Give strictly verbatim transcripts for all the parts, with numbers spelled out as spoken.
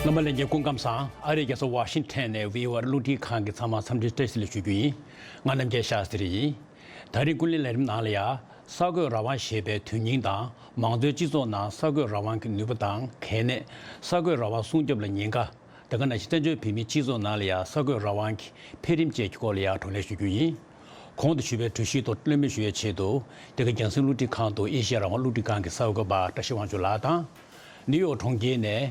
རྣམ་པ་ལྷན་རྒྱས་སྐུ་ཁམས་བཟང་། ཨ་རིའི་རྒྱལ་ས་ཝ་ཤིང་ཊོན་ནས་བྷི་ཨོ་ཨེ་རླུང་འཕྲིན་ཁང་གི་ཚང་མ་འཚམས་འདྲི་བཀྲ་ཤིས་བདེ་ལེགས་ཞུ་རྒྱུ་ཡིན། ང་རྣམ་རྒྱལ་ཤཱ་སྟྲི་ཡིན། ད་རིང་ཀུན་གླེང་ལས་རིམ་ནང་ལ་ཡ། གསར་འགོད་རང་དབང་ཞེས་པའི་དོན་སྙིང་དང་། མང་གཙོའི་སྤྱི་ཚོགས་ནང་གསར་འགོད་རང་དབང་གི་ནུས་པ་དང་གལ་གནད། གསར་འགོད་རང་དབང་སྲུང་སྐྱོབ་ལ་ཉེན་ཁ། དེ་ག་ནང་བཞིན་བཙན་བྱོལ་བོད་མིའི་སྤྱི་ཚོགས་ནང་ལ་ཡ་གསར་འགོད་རང་དབང་གི་འཕེལ་རིམ་བཅས་ཀྱི་སྐོར་ལ་ཡ་བགྲོ་གླེང་ཞུ་རྒྱུ་ཡིན། གོང་དུ་ཞུས་པའི་གྲོས་གཞིའི་ཐོག་གླེང་མོལ་ཞུ་བའི་ཆེད་དུ། འདི་ག་རྒྱང་སྲིང་རླུང་འཕྲིན་ཁང་དུ་ཨེ་ཤེ་ཡ་རང་དབང་རླུང་འཕྲིན་ཁང་གི་གསར་འགོད་པ་བཀྲ་ཤིས་དབང་ཕྱུག་ལགས་དང་། ནིའུ་ཡོག་གྲོང་ཁྱེར་ནས།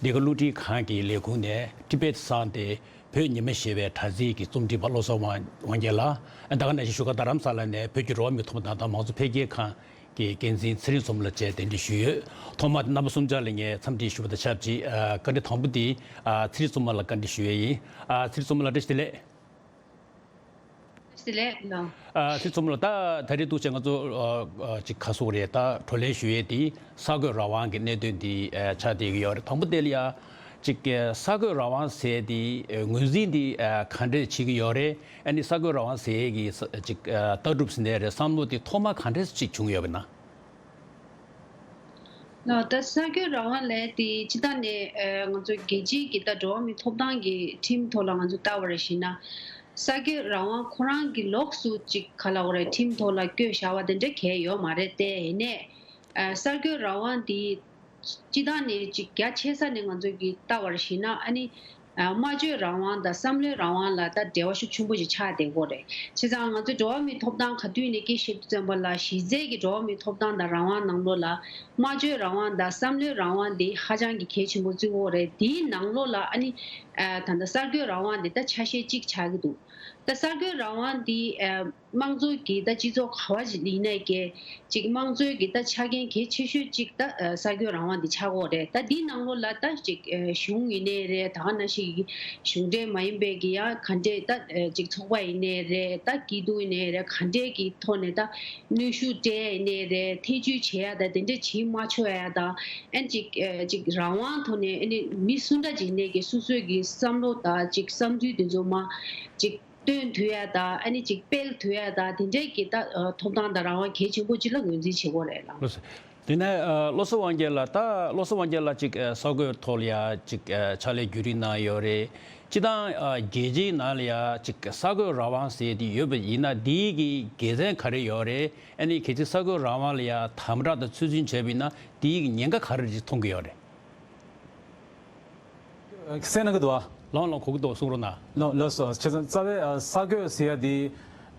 འདི་ག་རླུང་འཕྲིན་ཁང་གི་ལས་ཁུངས་ནས་ཏི་བེད་སང་སྟེ་བོད་ཉི་མ་ཞེས་པའི་དྲ་ཚིགས་ཀྱི་རྩོམ་སྒྲིག་པ་བློ་བཟང་དབང་དབང་རྒྱལ་ལགས། ད་ག་ནང་བཞིན་བཞུགས་སྒར་རྡ་རམ་ས་ལ་ནས་བོད་ཀྱི་འགྲོ་བ་མིའི་ཐོབ་ཐང་དང་མང་གཙོ་འཕེལ་རྒྱས་ཁང་གི་འགན་འཛིན་ཚེ་རིང་བཙུན་མ་ལགས་བཅས་གདན་འདྲེན་ཞུས་ཡོད། ཐོག་མར་རྣམ་པ་གསུམ་ཆ་ལ་ངས་འཚམས་འདྲི་ཞུ་བ་དང་ཆབས་ཅིག་ཨ། བཀའ་འདྲི་དང་པོ་དེ། ཨ། ཚེ་རིང་བཙུན་མ་ལགས་བཀའ་འདྲི་ཞུ་ཡས་ཡིན། ཨ། ཚེ་རིང་བཙུན་མ་ལགས་བཀྲ་ཤིས་བདེ་ལེགས། བཀྲ་ཤིས་བདེ་ལེགས་ལགས། ཨ། ཚེ་རིང་བཙུན་མ་ལགས། ད་ད་རེས་འདུག་བྱས་ང་ཚོ་ཨ། ཨ། ཅིག་ག་ཟེར་དགོས་རེད། ད་བགྲོ་གླེང་ཞུ་ཡས་དེ་གསར་འགོད་རང་དབང་གི་གནད་དོན་དེ་ཨ། ཆགས་བསྡད་ཀྱི་ཡོད་རེད། དང་པོ་དེ་ལ་ཡ། ཅིག་གསར་འགོད་རང་དབང་ཟེར་དེ་ངོས་འཛིན་དེ་ག་འདྲས་བྱེད་ཀྱི་ཡོད་རེད། ཨ་ནི་གསར་འགོད་རང་དབང་ཟེར་གྱི་ཅིག་ལྟ་གྲུབ་ཟེར་ནའི་རེད། བསམ་བློ་དེ་ཐོག་མ་ག་འདྲས་ཅིག་བྱུང་ཡོད་པ་ན། ལགས། ད་གསར་འགོད་རང་དབང་ལབ་དེ་སྤྱིར་བཏང་ནས་ང་ཚོ་རྒྱལ་སྤྱིའི་གི་ད་འགྲོ་བ་མིའི་ཐོབ་ཐང་གི་ཁྲིམས་ཐོག་ལ་ང་ཚོ་ལྟ་བར་ཞིག་ན། གསར་འགོད་རང་དབང་ཁོ་རང་གི་ལོགས་སུ་ཅིག་ག་ལབ་དགོས་རེད། ཁྲིམས་ཐོག་ལ་བཀོད་བཞག་པ་དེ་འདྲ་གང་ཡང་ཡོད་མ་རེད་དེ། ཡིན་ནའི་གསར་འགོད་རང་དབང་དེ་སྤྱིར་བཏང་ནས་ཅིག་རྒྱ་ཆེ་ས་ནས་ང་ཚོ་གིས་ལྟ་བར་ཞིག་ན། ཨ་ནི་སྨྲ་བརྗོད་རང་དབང་དང་བསམ་བློའི་རང་དབང་ལ་ད་འབྲེལ་བ་ཤུགས་ཆེན་པོ་ཞིག་ཆགས་བསྡད་ཀྱི་ཡོད་རེད། བྱས་ཙང་ང་ཚོས་འགྲོ་བ་མིའི་ཐོབ་ཐང་ག་དུས་ནས་སྐད་ཆ་བཤད་དུས་ཙམ་པ་ལ། གཞི་རྩའི་གི་འགྲོ་བ་མིའི་ཐོབ་ཐང་དང་རང་དབང་ནང་ལོགས་ལ་སྨྲ་བརྗོད་རང་དབང་དང་བསམ་བློའི་རང་དབང་དེ་ཧ་ཅང་གི་གལ་ཆེན་པོ་བརྩི་གི་ཡོད་རེད། དེའི་ནང་ལོགས་ལ་ཨ་ནི་ད་ལྟ་གསར་འགོད་རང་དབང་དེ་ད་ཆ་ཤས་གཅིག་ཆགས་ཀྱི་འདུག་ད་གསར་འགོད་རང་དབང་འདི་ཨ། དམངས་གཙོ་གི་ད་སྤྱི་ཚོགས་ག་བ་ཞིག་ཡིན་ནའི་གི་ཅིག་དམངས་གཙོའི་གི་ད་ཆ་རྐྱེན་གལ་ཆེ་ཤོས་གཅིག་ད་ཨ། གསར་འགོད་རང་དབང་འདི་ཆགས་ཀྱི་ཡོད་རེད། ད་འདིའི་ནང་ལོགས་ལ་ད་ཅིག་ཨ། གཞུང་ཡིན་ནའི་རེད། ད་ག་ནང་བཞིན་གྱི་གཞུང་འབྲེལ་མ་ཡིན་པའི་གི་ཡང་ག་འདྲས་ད་ཨ། ཅིག་ཚོགས་པ་ཡིན་ནའི་རེད། ད་སྐྱིད་སྡུག་ཡིན་ནའི་རེད། ག་འདྲས་གི་ཐོག་ནས་ད་གནོན་ཤུགས་སྤྲད་ཡིན་ནའི་རེད། ཐེ་བྱུས་བྱེད་ཡ་ད་དེ་འདྲས་བྱེད་མ་ཆོག་ཡ་ད། ཨ་ནི་ཅིག་ཨ། ཅིག་རང་དབང་ཐོག་ནས་ཨ་ནི་མི་སུ་འདྲ་ཅིག་ནས་ཀྱི་སོ་སོའི་གི་བསམ་བློ་དང་ཅིག་བསམ་ཚུལ་དེ་ཚོ་མ་ཅིག་སྟོན་ཐུབ་ཡ་དང་། ཨ་ནི་ཅིག་སྤེལ་ཐུབ་ཡ་དང་། དེ་འདྲས་ཀྱི་ད་ཨ། ཐོབ་ཐང་དང་རང་དབང་གལ་ཆེན་པོ་ཅིག་ལ་ངོས་འཛིན་བྱེད་དགོས་རེད་ལགས། ལགས་སོ། དེ་ནས་ཨ། བློ་བཟང་དབང་རྒྱལ་ལགས། ད་བློ་བཟང་དབང་རྒྱལ་ལགས་ཅིག་ཨ། གསར་འགོད་ཐོག་ལ་ཡ་ཅིག་ཨ། ཕྱག་ལས་བརྒྱུད་རིམ་གནང་ཡོད་རེད། སྤྱིར་བཏང་ཨ། རྒྱལ་སྤྱིའི་ནང་ལ་ཡ་ཅིག་གསར་འགོད་རང་དབང་ཟེར་དེ་ཡོད་པ་ཡིན་ན། དེའི་གི་དགེ་མཚན་ག་རེ་ཡོད་རེད། ཨ་ནི་གལ་སྲིད་གསར་འགོད་རང་དབང་ལ་ཡ་དམ་དྲག་དང་ཚོད་འཛིན་བྱས་པ་ཡིན་ན། དེའི་གི་ཉེན་ཁ་ག་རེ་ཅིག་མཐོང་གི་ཡོད་རེད། གསན་གནང་གི་འདུག་བ། ལགས་ལགས། གོ་གི་འདུག། གསུང་རོགས་གནང་། ལགས་ལགས་སོ། བྱས་ཙང་རྩ་བའི་ཨ། གསར་འགོད་ཟེར་ཡ་དེ་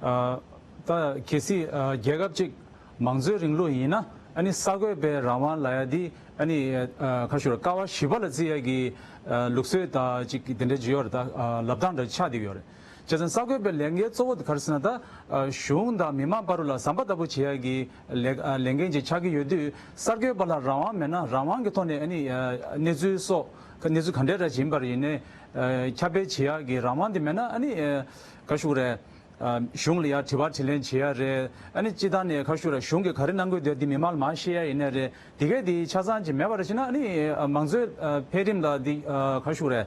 ཨ། ད་གལ་སྲིད་ཨ། རྒྱལ་ཁབ་ཅིག་མང་གཙོའི་རིང་ལུགས་ཡིན་ན། ཨ་ནི་གསར་འགོད་པའི་རང་དབང་ལབ་ཡ་དེ་ཨ་ནི་ཨ། ག་ཞུ་ར། ཀ་བ་བཞི་པ་ལ་བརྩི་ཡ་གི་ཨ། ལུགས་སྲོལ་དང་ཅིག་དེ་འདྲ་ཅིག་ཡོད་རེད། ད་ཨ། ལབ་སྟངས་འདྲ་ཆགས་བསྡད་ཀྱི་ཡོད་རེད། བྱས་ཙང་གསར་འགོད་པའི་ལས་འགན་གཙོ་བོ་དེ་ག་རེ་ཟེར་ན། ད་ཨ། གཞུང་དང་མི་མང་བར་ལ་ཟམ་པ་ལྟ་བུ་བྱེད་ཡ་གི་ལས་ཨ། ལས་འགན་ཅིག་ཆགས་ཀྱི་ཡོད་དུས། གསར་འགོད་པ་ལ་རང་དབང་མེད་ན། རང་དབང་གི་ཐོག་ནས་ཨ་ནི་ཨ། གནས་ཚུལ་སོགས་གནས་ཚུལ་ག་འདྲ་ར་ཅིག་ཡིན་པ་ཡིན་ནའི་ཨ། ཁྱབ་སྤེལ་བྱེད་ཡ་གི་རང་དབང་དེ་མེད་ན། ཨ་ནི་ཨ། ག་ཞུ་རེད། ཨ། གཞུང་ལ་ཡ་དྲི་བ་དྲིས་ལན་བྱེད་ཡ་རེད། ཨ་ནི་སྤྱིར་བཏང་ནས་ག་ཞུ་རེད། གཞུང་གིས་ག་རེ་གནང་དགོས་འདུག་དེ་མི་མང་ལ་མར་བཤད་ཡ་ཡིན་ནའི་རེད། དེ་གས་དེ་ཆ་ཚང་ཅིག་མེད་པ་ར་ཅིག་ན། ཨ་ནི་ཨ། མང་གཙོའི་ཨ། འཕེལ་རིམ་ལ་དེ་ཨ། ག་ཞུ་རེད།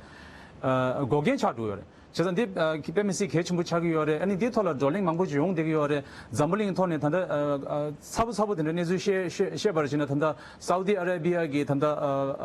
ཨ། འགོག་རྐྱེན་ཆགས་འགྲོ་ཡོད་རེད། བྱས་ཙང་འདི་ཨ། དཔེ་མི་སྲིད་གལ་ཆེན་པོ་ཆགས་ཀྱི་ཡོད་རེད། ཨ་ནི་འདིའི་ཐོག་ལ་བགྲོ་གླེང་མང་པོ་ཅིག་ཡོང་བསྡད་ཀྱི་ཡོད་རེད། འཛམ་བུ་གླིང་ཐོག་ནས་ད་ལྟ་ཨ། ཨ། ཚ་པོ་ཚ་པོ་དེ་འདྲ་གནས་ཚུལ་བཤད་བཤད་བཤད་པར་བྱས་ན། ད་ལྟ་སའུ་ཏི་ཨ་ར་བི་ཡ་གི་ད་ལྟ་ཨ།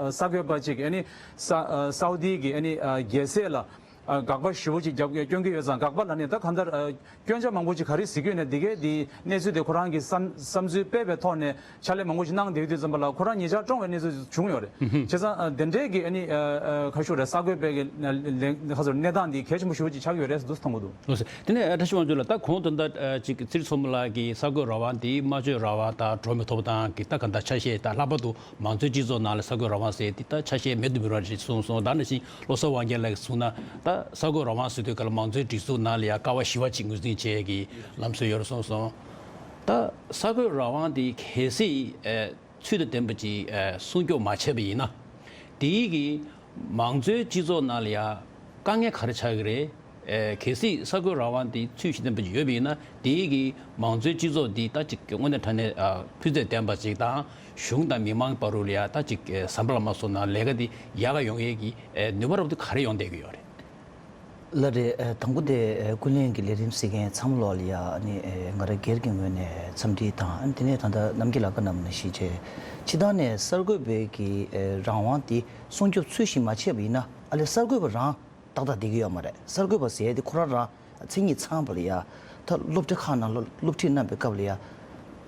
ཨ། གསར་འགོད་པ་ཅིག་ཨ་ནི་ས་ཨ། སའུ་ཏི་གི་ཨ་ནི་ཨ། རྒྱལ་སྲས་ལ་ཨ། དགག་པ་ཞེ་པོ་ཅིག་རྒྱབ་སྐྱོན་གྱི་ཡོད་ཙང་། དགག་པ་ལབ་ནས་ད་གང་ལྟར་ཨ། སྐྱོན་ཆ་མང་པོ་ཅིག་ག་རེ་གཟིགས་ཀྱི་ཡོད་ནའི། འདི་གའི་འདི་གནས་ཚུལ་དེ་ཁོ་རང་གི་བསམ་བསམ་ཚུལ་སྤེལ་བའི་ཐོག་ནས་ཕྱག་ལས་མང་པོ་ཞིག་གནང་བསྡད་དུས་ཙམ་པ་ལ། ཁོ་རང་ཉེ་ཆར་བཀྲོངས་པའི་གནས་ཚུལ་བྱུང་ཡོད་རེད། ཧུམ་ཧུམ། བྱས་ཙང་ཨ། དེ་འདྲའི་གི་ཨ་ནི་ཨ། ཨ། ག་ཞུ་རེད། གསར་འགོད་པའི་གི་ལས་ལས་ག་ཚོད་གནས་སྟངས་འདི་གལ་ཆེན་པོ་ཞེ་པོ་ཅིག་ཆགས་ཀྱི་ཡོད་རེད་ཟེར་འདུག་མཐོང་གི་འདུག། ལགས་སོ། དེ་ནས་ཨ། བཀྲ་ཤིས་དབང་ཕྱུག་ལགས། ད་གོང་དུ་ད་ཨ། ཅིག་ཚེ་རིང་བཙུན་མ་ལགས་ཀྱིས་གསར་འགོད་རང་དབང་དེ་སྨྲ་བརྗོད་རང་དབང་དང་འགྲོ་བ་མིའི་ཐོབ་ཐང་གི་ད་ག་འདྲ་ཆ་ཤས། ད་ལྷག་པར་དུ་མང་གཙོའི་སྤྱི་ཚོགས་ནང་ལ་གསར་འགོད་རང་དབང་ཟེར་དེ་ད་ཆ་ཤས་མེད་དུ་མི་རུང་བ་ཞིག་གསུངས་སོང་། ད་ནང་བཞིན་བློ་བཟང་དབང་རྒྱལ་ལགས་ཀྱིས་གསུངས་ན། ད་གསར་འགོད་རང་དབང་ཟེར་དུས་སྒང་ལ་མང་གཙོའི་སྒྲིག་འཛུགས་ནང་ལ་ཡ་ཀ་བ་བཞི་པ་ཅིག་ངོས་འཛིན་བྱེད་ཀྱི་ལམ་སྲོལ་ཡོད་རེད་གསུངས་སོང་། ད་གསར་འགོད་རང་དབང་དེ་གལ་སྲིད་ཨ། ཚུལ་དང་ལྡན་པ་ཅིག་ཨ། སྲུང་སྐྱོབ་མ་བྱས་པ་ཡིན་ན། དེའི་གི་མང་གཙོའི་སྤྱི་ཚོགས་ནང་ལ་ཡ་དཀའ་ངལ་ག་རེ་ཆགས་ཀྱི་རེད། ཨ། གལ་སྲིད་གསར་འགོད་རང་དབང་དེ་ཚུལ་བཞིན་ལྡན་པ་ཅིག་ཡོད་པ་ཡིན་ན། དེའི་གི་མང་གཙོའི་སྤྱི་ཚོགས་འདི་ད་ཅིག་དངོས་གནས་དྲང་གནས་ཨ། སྤུས་ཚད་ལྡན་པ་ཅིག་དང་། གཞུང་དང་མི་མང་བར་དུ་ལ་ཡ་ད་ཅིག་ཨ། ཟམ་པ་ལ་མ་སོང་ན་ལས་ཀ་འདི་ཡག་ག་ཡོང་ཡས་ཀྱི་ཨ། ནུས་པ་རབ་ཏུ་ག་རེ་ཡོང་བསྡད་ཀྱི་ཡོད་རེད། ལགས་རེད། ཨ། དང་པོ་དེ། ཨ། ཀུན་གླེང་གི་ལས་རིམ་གཟིགས་མཁན་ཚང་མ་ལོག་ལ་ཡ། ཨ་ནི། ཨ། ང་རང་སྒེར་གྱི་ངོས་ནས་འཚམས་འདྲི་དང་། ཨ་ནི་དེ་ནས་ད་ལྟ་རྣམ་རྒྱལ་ལགས་བཀའ་གནང་བ་ནང་བཞིན་བྱས། སྤྱིར་བཏང་ནས་གསར་འགོད་པའི་གི། ཨ། རང་དབང་དེ་སྲུང་སྐྱོབ་ཚུལ་བཞིན་མ་བྱས་པ་ཡིན་ན། ཨ་ལས་གསར་འགོད་པ་རང་ཏག་ཏག་བསྡད་ཀྱི་ཡོད་མ་རེད། གསར་འགོད་པ་ཟེར་ཡ་དེ་ཁོ་རང་རང་མཚན་ཉིད་ཚང་བ་ལ་ཡ། ད་སློབ་གྲྭ་ཁག་ནང་ལ་སློབ་ཁྲིད་གནང་བའི་སྐབས་ལ་ཡ།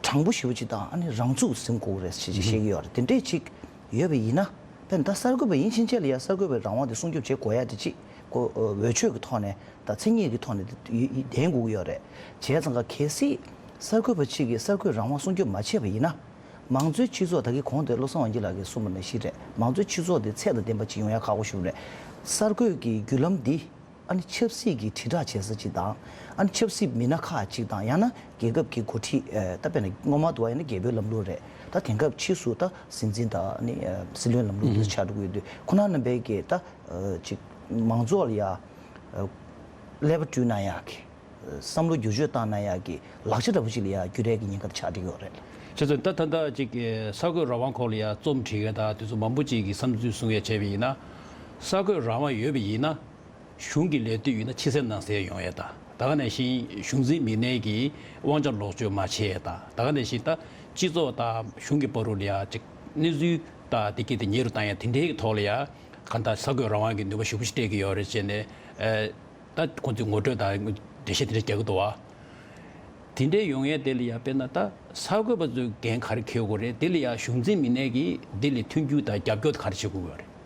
དྲང་པོ་ཞེ་པོ་ཅིག་དང་། ཨ་ནི་རང་ཚུགས་ཟིན་དགོས་རེད་ཅེས་བཤད་ཀྱི་ཡོད་རེད། དེ་འདྲས་ཅིག་ཡོད་པ་ཡིན་ན། དཔེར་ན་ད་གསར་འགོད་པ་ཡིན་ཕྱིན་ཆད་ལ་ཡ་གསར་འགོད་པའི་རང་དབང་དེ་སྲུང་སྐྱོབ་བྱེད་དགོས་ཡ་དེ་ཅིག་གོ། འོས་ཆོས་ཀྱི་ཐོག་ནས་དང་མཚན་ཉིད་ཀྱི་ཐོག་ནས་ལྡན་དགོས་ཀྱི་ཡོད་རེད། བྱས་ཙང་ཀ་གལ་སྲིད་གསར་འགོད་པ་གཅིག་གིས་གསར་འགོད་རང་དབང་སྲུང་སྐྱོབ་མ་བྱས་པ་ཡིན་ན། མང་གཙོའི་སྤྱི་ཚོགས། ད་གིན་གོང་དུ་བློ་བཟང་དབང་རྒྱལ་ལགས་ཀྱིས་གསུངས་པ་ནང་བཞིན་རེད། མང་གཙོའི་སྤྱི་ཚོགས་དེ་ཚད་དང་ལྡན་པ་ཅིག་ཡོང་ཡ་ཁག་པོ་ཞིག་རེད། གསར་འགོད་ཀྱི་བརྒྱུད་ལམ་འདི། ཨ་ནི་ཆབ་སྲིད་ཀྱི་དྲིལ་བསྒྲགས་བྱེད་ས་ཅིག་དང་། ཨ་ནི་ཆབ་སྲིད་མི་སྣ་ཁག་ཅིག་དང་། ཡང་ན་རྒྱལ་ཁབ་ཀྱི་འགོ་ཁྲིད། ཨ། ད་དཔེར་ན་སྔོན་མ་དུ་བ་ཡིན་ན་རྒྱལ་པོའི་ལམ་ལུགས་རེད། ད་དེང་སྐབས་ཕྱིས་སུ་ད་སྲིད་འཛིན་དང་། ཨ་ནི། ཨ། སྲིད་བློན་ལམ་ལུགས་འདི་ཆགས་འགྲོ་གི་ཡོད་དུས། ཁོང་རྣམ་པས་ཀྱི་ད། ཨ། ཅིག་མང་ཚོགས་ལ་ཡ། ཨ། ཀླད་པ་བཀྲུས་གནང་ཡག་གི། ཨ། བསམ་བློ་བསྒྱུར་བཅོས་བཏང་གནང་ཡག་གི་ལག་ཆ་འདྲ་པོ་ཅིག་ལ་ཡ་འགྱུར་ཡས་ཀྱི་ཉེན་ཁ་ཆགས་བསྡད་ཡོད་རེད། བྱས་ཙང་ད་ད་ལྟ་ཅིག་གསར་འགོད་རང་དབང་སྐོར་ལ་ཡ་རྩོམ་བྲིས་མཁན་དང་དེ་ཚོ་མང་པོ་ཅིག་གིས་བསམ་ཚུལ་གསུང་ཡས་བྱས་པ་ཡིན་ན། གསར་འགོད་རང་དབང་ཡོད་པ་ཡིན་ན། གཞུང་གི་ལས་དོན་ཡིན་ན་ཕྱི་གསལ་ནང་གསལ་ཡོང་ཡས་དང་། ད་ག་ནང་བཞིན་གཞུང་འཛིན་མི་སྣའི་གི་དབང་ཆ་ལོག་སྤྱོད་མ་བྱེད་ཡས་དང་། ད་ག་ནང་བཞིན་ད་སྤྱི་ཚོགས་དང་གཞུང་གི་བར་དུ་ལ་ཡ་ཅིག་གནས་ཚུལ་དང་དེ་གྱད་དེ་ཉེ་རུ་བཏང་ཡས་དེ་འདྲའི་གི་ཐོག་ལ་ཡ། གང་ལྟར་གསར་འགོད་རང་དབང་གི་ནུས་པ་ཞེ་པོ་ཅིག་སྤྲད་ཀྱི་ཡོད་རེད་ཅེས་ནས། ཨ། ད་ཁོང་ཚོས་ངོ་སྤྲོད་དང་འགྲེལ་བཤད་དེ་འདྲ་རྒྱག་གི་འདུག་བ། དེ་འདྲའི་ཡོང་ཡས་དེ་ལ་ཡ་དཔེར་ན་ད་གསར་འགོད་པ་ཚོས་འགན་ག་རེ་འཁྱེར་དགོས་རེད། དེ་ལ་ཡ་གཞུང་འཛིན་མི་སྣས་ཀྱིས་དེ་ལ་མཐུན་འགྱུར་དང་རྒྱབ་སྐྱོར་དེ་ག་རེ་བྱེད་དགོས་ཡོད་རེད།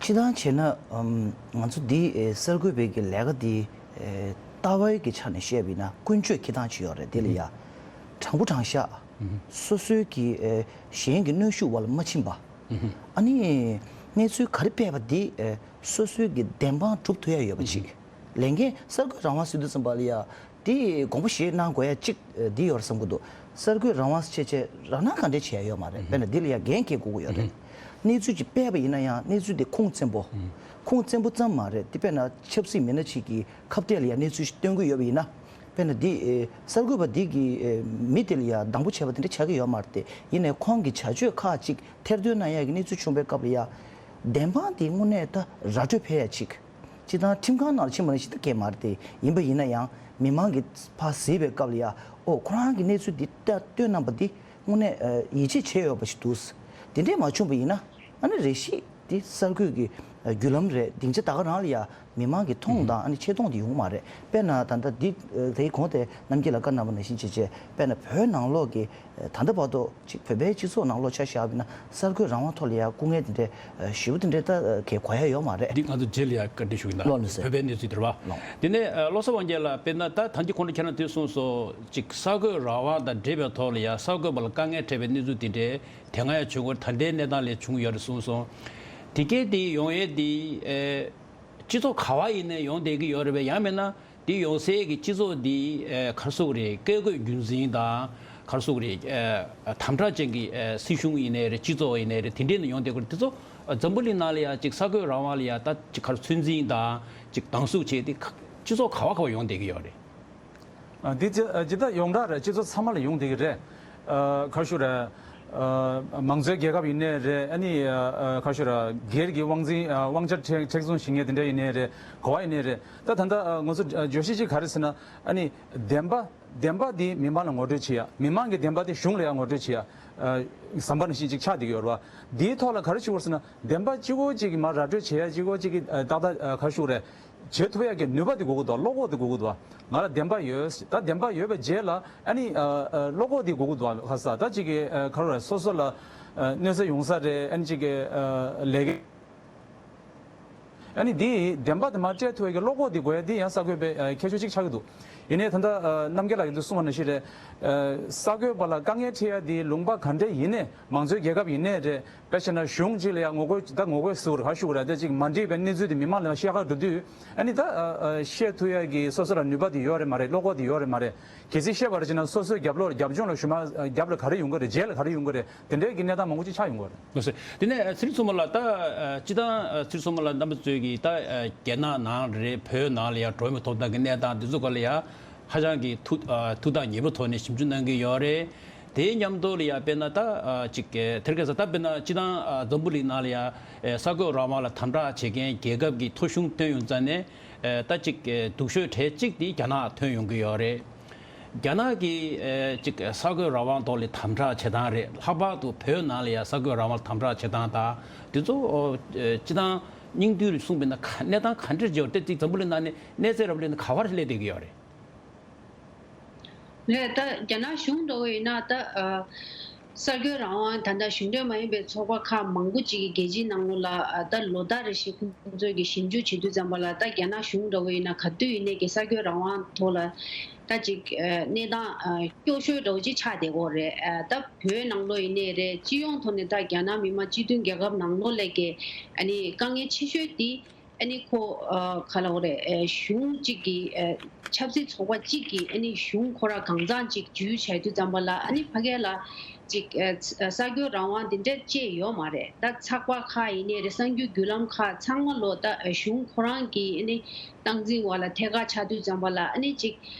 སྤྱིར་བཏང་བྱས་ན། ཨམ། ང་ཚོ་འདི། ཨེ། གསར་འགོད་པའི་གི་ལས་ཀ་འདི། ཨེ། ལྟ་བའི་གི་ཆ་ནས་བཤད་པ་ཡིན་ན་ཀུན་སྤྱོད་འཁྱེར་སྟངས་ཅིག་ཡོད་རེད། དེ་ལ་ཡ། དྲང་པོ་དྲང་བཞག། སོ་སོའི་གི། ཨེ། གཞན་གྱི་གནོན་ཤུགས་འོག་ལ་མ་ཕྱིན་པ། ཨ་ནི་གནས་ཚུལ་ག་རེ་སྤེལ་བ་འདི། ཨེ། སོ་སོའི་གི་བདེན་དཔང་སྒྲུབ་ཐུབ་ཡ་ཡོད་པ་ཅིག་ལས་འགན་གསར་འགོད་རང་དབང་ཟེར་དུས་ཙམ་པ་ལ་ཡ། དེ་དགོངས་པ་བཞེས་གནང་དགོས་ཡ་གཅིག་འདི་ཡོད་རེད་བསམ་གྱི་འདུག་གསར་འགོད་རང་དབང་ཟེར་བྱས་བྱས་རང་སྣང་གང་འདྲ་བྱས་ཡ་ཡོད་མ་རེད། དཔེར་ན་འདི་ལ་ཡ་འགན་འཁྱེར་དགོས་ཀྱི་ཡོད་རེད། གནས་ཚུལ་ཅིག་སྤེལ་བ་ཡིན་ན་ཡང་གནས་ཚུལ་དེ་ཁུངས་བཙན་པོ། ཁུངས་བཙན་པོ་ཙམ་མ་རེད། དེ་དཔེར་ན་ཆབ་སྲིད་མི་སྣ་ཅིག་གི་ཁ་གཏད་ལ་ཡ་གནས་ཚུལ་ཞིག་སྟོན་གྱི་ཡོད་པ་ཡིན་ན། དཔེར་ན་འདི། ཨེ། གསར་འགོད་པ་འདི་གི། ཨེ། མི་དེ་ལ་ཡ་སྡང་པོ་བྱས་པ་དེ་འདྲ་ཆགས་ཀྱི་ཡོད་མ་རེད་དེ། ཡིན་ནའི་ཁོང་གི་བྱ་སྤྱོད་ཁག་ཅིག་ཐེར་འདོན་གནང་ཡ་གི་གནས་ཚུལ་བྱུང་བའི་སྐབས་ལ་ཡ། བདེན་དཔང་དེ་དངོས་གནས་ད་ར་སྤྲོད་ཕེབས་ཡ་ཅིག་སྤྱིར་བཏང་ཁྲིམས་ཁང་ནང་ལ་ཕྱིན་པ་ནང་བཞིན་ད་གས་མ་རེད་དེ། ཡིན་པ་ཡིན་ན་ཡང་མི་མང་གིས་ཕར་གཟིགས་པའི་སྐབས་ལ་ཡ། ཨོ། ཁོ་རང་གི་གནས་ཚུལ་འདི་ལྟ་སྟོན་གནང་པ་འདི་དངོས་གནས། ཨ། ཡིད་ཆེས་བྱས་ཡོད་པ་ཞིག་འདུག་དེ་འདྲས་མ་བྱུང་པ་ཡིན་ན། ཨ་ནི་རེ་ཞིག་འདི་གསར་འགོད་ཀྱི། ཨ། བརྒྱུད་ལམ་རེད། སྡིངས་ཆ་ད་ག་རང་ལ་ཡ་མི་མང་གིས་མཐོང་དང་། ཨ་ནི་ཆེ་མཐོང་དེ་ཡོང་གི་མ་རེད། དཔེར་ན་ད་ལྟ་འདི། ཨ། དེའི་གོང་དེ་རྣམ་རྒྱལ་ལགས་བཀའ་གནང་བ་ནང་བཞིན་བྱས་བྱས། དཔེར་ན་བོད་ནང་ལོགས་ཀྱི། ཨ། ད་ལྟ་བར་དུ་ཅིག་བོད་པའི་སྤྱི་ཚོགས་ནང་ལོགས་ཆ་བཞག་པ་ཡིན་ན་གསར་འགོད་རང་དབང་ཐོག་ལ་ཡ་སྐུ་ངལ་དེ་འདྲའི། ཨ། ཞེ་པོ་དེ་འདྲའི་ད། ཨ། གས་གོ་ཡ་ཡོད་མ་རེད། འདི་ང་ཚོ་རྗེས་ལ་ཡ་བཀའ་འདྲི་ཞུ་གི་ཡིན་ད། ལགས་ལགས་སེ། བོད་པའི་གནས་ཚུལ་དེ་རེད་བ། ལགས། དེ་ནས། ཨ། བློ་བཟང་དབང་རྒྱལ་ལགས། དཔེར་ན་ད་ད་ཅི་གོང་དུ་ཁྱེད་རང་དུས་གསུངས་སོ། ཅིག་གསར་འགོད་རང་དབང་དང་འབྲེལ་བའི་ཐོག་ལ་ཡ་གསར་འགོད་པ་ལ་དཀའ་ངལ་འཕྲད་པའི་གནས་ཚུལ་དེ་འདྲའི་དེ་སྔ་ཡང་བྱུང་ཡོད། ད་ལྟའི་གནས་སྟངས་ལས་བྱུང་ཡོད་རེད་གསུངས་སོང་། དེ་གས་དེ་ཡོང་ཡས་དེ། ཨེ། སྤྱི་ཚོགས་ག་བ་ཡིན་ནའི་ཡོང་བསྡད་ཀྱི་ཡོད་རེད་པས། ཡང་མིན་ན་དེ་ཡོང་སའི་གི་སྤྱི་ཚོགས་དེ། ཨེ། ག་རེ་ཟེར་དགོས་རེད། བཀས་བཀོད་རྒྱུད་འཛིན་དང་། ག་རེ་ཟེར་དགོས་རེད། ཨེ། དམ་དྲག་ཅན་གྱི། ཨེ། སྲིད་གཞུང་ཡིན་ནའི་རེད། སྤྱི་ཚོགས་ཡིན་ནའི་རེད། དེ་འདྲས་ནས་ཡོང་བསྡད་ཀྱི་ཡོད་རེད། དེ་ཚོ། ཨ། འཛམ་བུ་གླིང་ནང་ལ་ཡ་ཅིག་གསར་འགོད་རང་དབང་ལ་ཡ་ད་ཅིག་ག་རེ། ཚོད་འཛིན་དང་ཅིག་སྡང་ཟུག་བྱས་དེ་སྤྱི་ཚོགས་ག་བ་ག་བ་ཡོང་བསྡད་ཀྱི་ཡོད་རེད། ཨ། འདི་ཅི། ཨ། ཇི་ལྟར་ཡོངས་གྲགས་རེད། སྤྱི་ཚོགས་ཚང་མ་ལ་ཡོང་བསྡད་ཀྱི་རེད། ཨ། ག་རེ་ཞུ་རེད། ཨ། མང་གཙོའི་རྒྱལ་ཁབ་ཡིན་ནའི་རེད། ཨ་ནི། ཨ། ག་རེ་ཞུ་རེད། སྒེར་གྱི་དབང་འཛིན། ཨ། དབང་ཆ་མཁྲེགས་མཁྲེགས་བཟུང་བྱེད་མཁན་དེ་འདྲ་ཡིན་ནའི་རེད། ག་བ་ཡིན་ནའི་རེད། ད་ད་ལྟ། ཨ། ང་ཚོ། ཨ། བརྗོད་གཞི་གཅིག་ག་རེ་ཟེར་ན། ཨ་ནི་བདེན་པ། བདེན་པ་འདི་མི་མང་ལ་ངོ་སྤྲོད་བྱེད་ཡ། མི་མང་གི་བདེན་པ་དེ་གཞུང་ལ་ཡང་ངོ་སྤྲོད་བྱེད་ཡ། ཨ། ཟམ་པ་ནང་བཞིན་ཅིག་ཆགས་བསྡད་ཀྱི་ཡོད་རེད་བ། འདིའི་ཐོག་ལ་ག་རེ་ཞུ་དགོས་ཟེར་ན། བདེན་པ་གཅིག་པོ་གཅིག་གིས་མར་ར་སྤྲོད་བྱེད་ཡ། གཅིག་པོ་གཅིག་གིས། ཨ། ཏག་ཏག། ཨ། ག་རེ་ཞུ་དགོས་རེད། བྱེད་ཐུབ་ཡ་གི་ནུས་པ་དེ་དགོས་ཀྱི་འདུག་བློ་ཁོག་དེ་དགོས་ཀྱི་འདུག་ང་ལ་བདེན་པ་ཡོད། ད་བདེན་པ་ཡོད་པའི་རྗེས་ལ། ཨ་ནི། ཨ། ཨ། བློ་ཁོག་དེ་དགོས་ཀྱི་འདུག་ཁ་ས་ད་གཅིག་གིས། ཨ། ག་རེ་རེད། སོ་སོ་ལ། ཨ། གནོད་འཚེ་ཡོང་ས་རེད། ཨ་ནི་གཅིག་གིས། ཨ། ལས་ཀ། ཨ་ནི་འདི་བདེན་པ་དེ་མར་སྤྲད་ཐུབ་ཡ་གི་བློ་ཁོག་དེ་དགོས་ཡ་དེ་ཡང་གསར་འགོད་པའི། ཨ། ཁྱད་ཆོས་གཅིག་ཆགས་ཀྱི་འདུག་ཡིན་ནའི་ད་ལྟ། ཨ། རྣམ་རྒྱལ་ལགས་ཀྱིས་འདི་གསུངས་པ་ནང་བཞིན་རེད། ཨ། གསར་འགོད་པ་ལ་དཀའ་ངལ་འཕྲད་ཡ་དེ་ལུང་པ་ག་འདྲ་ཡིན་ནའི། མང་གཙོའི་རྒྱལ་ཁབ་ཡིན་ནའི་རེད། དཔེ་བྱས་ན་གཞུང་གཅིག་ལ་ཡང་ངོ་རྒོལ། ད་ངོ་རྒོལ་ཟེར་དགོས་རེད། ག་རེ་ཞུ་དགོས་རེད། ད་ཅིག་མ་འགྲིག་པའི་གནས་ཚུལ་དེ་མི་མང་ལ་ཤར་ག་འགྲོ་དུས། ཨ་ནི་ད། ཨ། ཨ། བཤད་ཐུབ་ཡ་གི་སོ་སོ་ལ་ནུས་པ་དེ་ཡོད་རེད་མ་རེད། བློ་ཁོག་དེ་ཡོད་རེད་མ་རེད། གལ་སྲིད་བཤད་པ་རེད་བྱས་ན་སོ་སོའི་རྒྱབ་ལོགས། རྒྱབ་ལྗོངས་ལ་ཞུ་མ། ཨ། རྒྱབ་ལ་ག་རེ་ཡོང་གི་རེད། རྗེས་ལ་ག་རེ་ཡོང་གི་རེད། དེ་འདྲའི་གི་གནས་སྟངས་མང་པོ་ཅིག་ཆགས་ཡོང་གི་རེད། ལགས་སོ། དེ་ནས། ཨ། ཚེ་རིང་མཚོ་མོ་ལགས། ད། ཨ། སྤྱིར་བཏང་། ཨ། ཚེ་རིང་མཚོ་མོ་ལགས་རྣམ་པ་ཚོས་ཀྱིས་ད། ཨ། རྒྱལ་ནང་ནང་རེད། བོད་ནང་ལ་ཡང་འགྲོ་བ་མིའི་ཐོབ་ཐང་གི་གནས་སྟངས་དེ་ཚོ་སྐོར་ལ་ཡང་ཧ་ཅང་གི་ཐུགས། ཨ། ཐུགས་ཐག་ཉེ་པོ་ཐོག་ནས་ཞིབ་འཇུག་གནང་གི་ཡོད་རེད། དེའི་མཉམ་དུ་ལ་ཡ་དཔེར་ན་ད་ཨ་ཅིག་ཨེ་དེར་ག་ས་ད་དཔེར་ན་སྤྱི་བཏང་ཨ་འཛམ་བུ་གླིང་ནང་ལ་ཡ་ཨེ་གསར་འགོད་རང་དབང་ལ་དམ་དྲག་བྱེད་མཁན་རྒྱལ་ཁབ་ཀྱི་ཐོ་གཞུང་བཏོན་ཡོང་ཙང་ནས་ཨེ་ད་ཅིག་ཨེ་སྡུག་ཤོས་གྲས་གཅིག་དེ་རྒྱ་ནག་ཐོན་ཡོང་གི་ཡོད་རེད། རྒྱ་ནག་གི་ཨེ་ཅིག་གསར་འགོད་རང་དབང་ཐོག་ལ་དམ་དྲག་བྱེད་སྟངས་རེད། ལྷག་པར་དུ་བོད་ནང་ལ་ཡ་གསར་འགོད་རང་དབང་དམ་དྲག་བྱེད་སྟངས་དང་དེ་ཚོ་ཨོ་ཨེ་སྤྱི་བཏང་སྙིང་བསྡུས་ལ་གསུངས་པ་ཡིན་ན་ག་གནས་སྟངས་ག་འདྲ་ཅིག་ཡོད་རེད། དེ་འཛམ་བུ་གླིང་ནང་ནས་གནས་ཚད་རབ་ལས་ནས་ག་བར་སླེབས་བསྡད་ཀྱི་ཡོད་རེད། རེད། ད་རྒྱ་ནག་གཞུང་འདྲ་བོ་ཡིན་ན་ད་ཨ་གསར་འགོད་རང་དབང་ད་ལྟ་གཞུང་འབྲེལ་མ་ཡིན་པའི་ཚོགས་པ་ཁག་མང་པོ་ཅིག་གིས་རྒྱལ་སྤྱིའི་ནང་ལོགས་ལ་ཨ་ད་ལོ་ལྟར་རེ་བཞིན་ཁོང་ཚོས་ཀྱི་ཞིབ་འཇུག་བྱེད་དུས་ཙམ་པ་ལ་ད་རྒྱ་ནག་གཞུང་འདྲ་བོ་ཡིན་ན་ག་དུས་ཡིན་ནའི་གི་གསར་འགོད་རང་དབང་ཐོག་ལ་ད་ཅིག་ཨ་གནས་སྟངས་ཨ་སྐྱོ་ཤོས་འདྲ་བོ་ཅིག་ཆགས་བསྡད་ཀྱི་ཡོད་རེད། ཨ་ད་བོད་ནང་ལོགས་ཡིན་ནའི་རེད། སྤྱི་ཡོངས་ཐོག་ནས་ད་རྒྱ་ནག་མི་དམངས་སྤྱི་མཐུན་རྒྱལ་ཁབ་ནང་ལོགས་ལ་གི་ཨ་ནི་དཀའ་ངལ་ཆེ་ཤོས་དེ། ཨ་ནི་ཁོ་ཨ་ག་ལབ་དགོས་རེད། ཨེ་གཞུང་གཅིག་གི་ཨེ་ཆབ་སྲིད་ཚོགས་པ་གཅིག་གིས་ཨ་ནི་གཞུང་ཁོ་རང་གང་ཚང་གཅིག་ཇུས་བྱས་དུས་ཙམ་པ་ལ་ཨ་ནི་ཕ་གི་ལ་གཅིག་ཨེ་གསར་འགོད་རང་དབང་དེ་འདྲ་བཅས་ཡོད་མ་རེད། ད་ཚགས་པར་ཁག་ཡིན་ནའི་རེད། གསར་འགྱུར་བརྒྱུད་ལམ་ཁག་ཚང་མ་ལོ་ད་ཨེ་གཞུང་ཁོ་རང་གི་ཨ་ནི་སྟངས་འཛིན་འོག་ལ་ཐད་ཀར་ཆགས་དུས་ཙམ་པ་ལ་ཨ་ནི་གཅིག་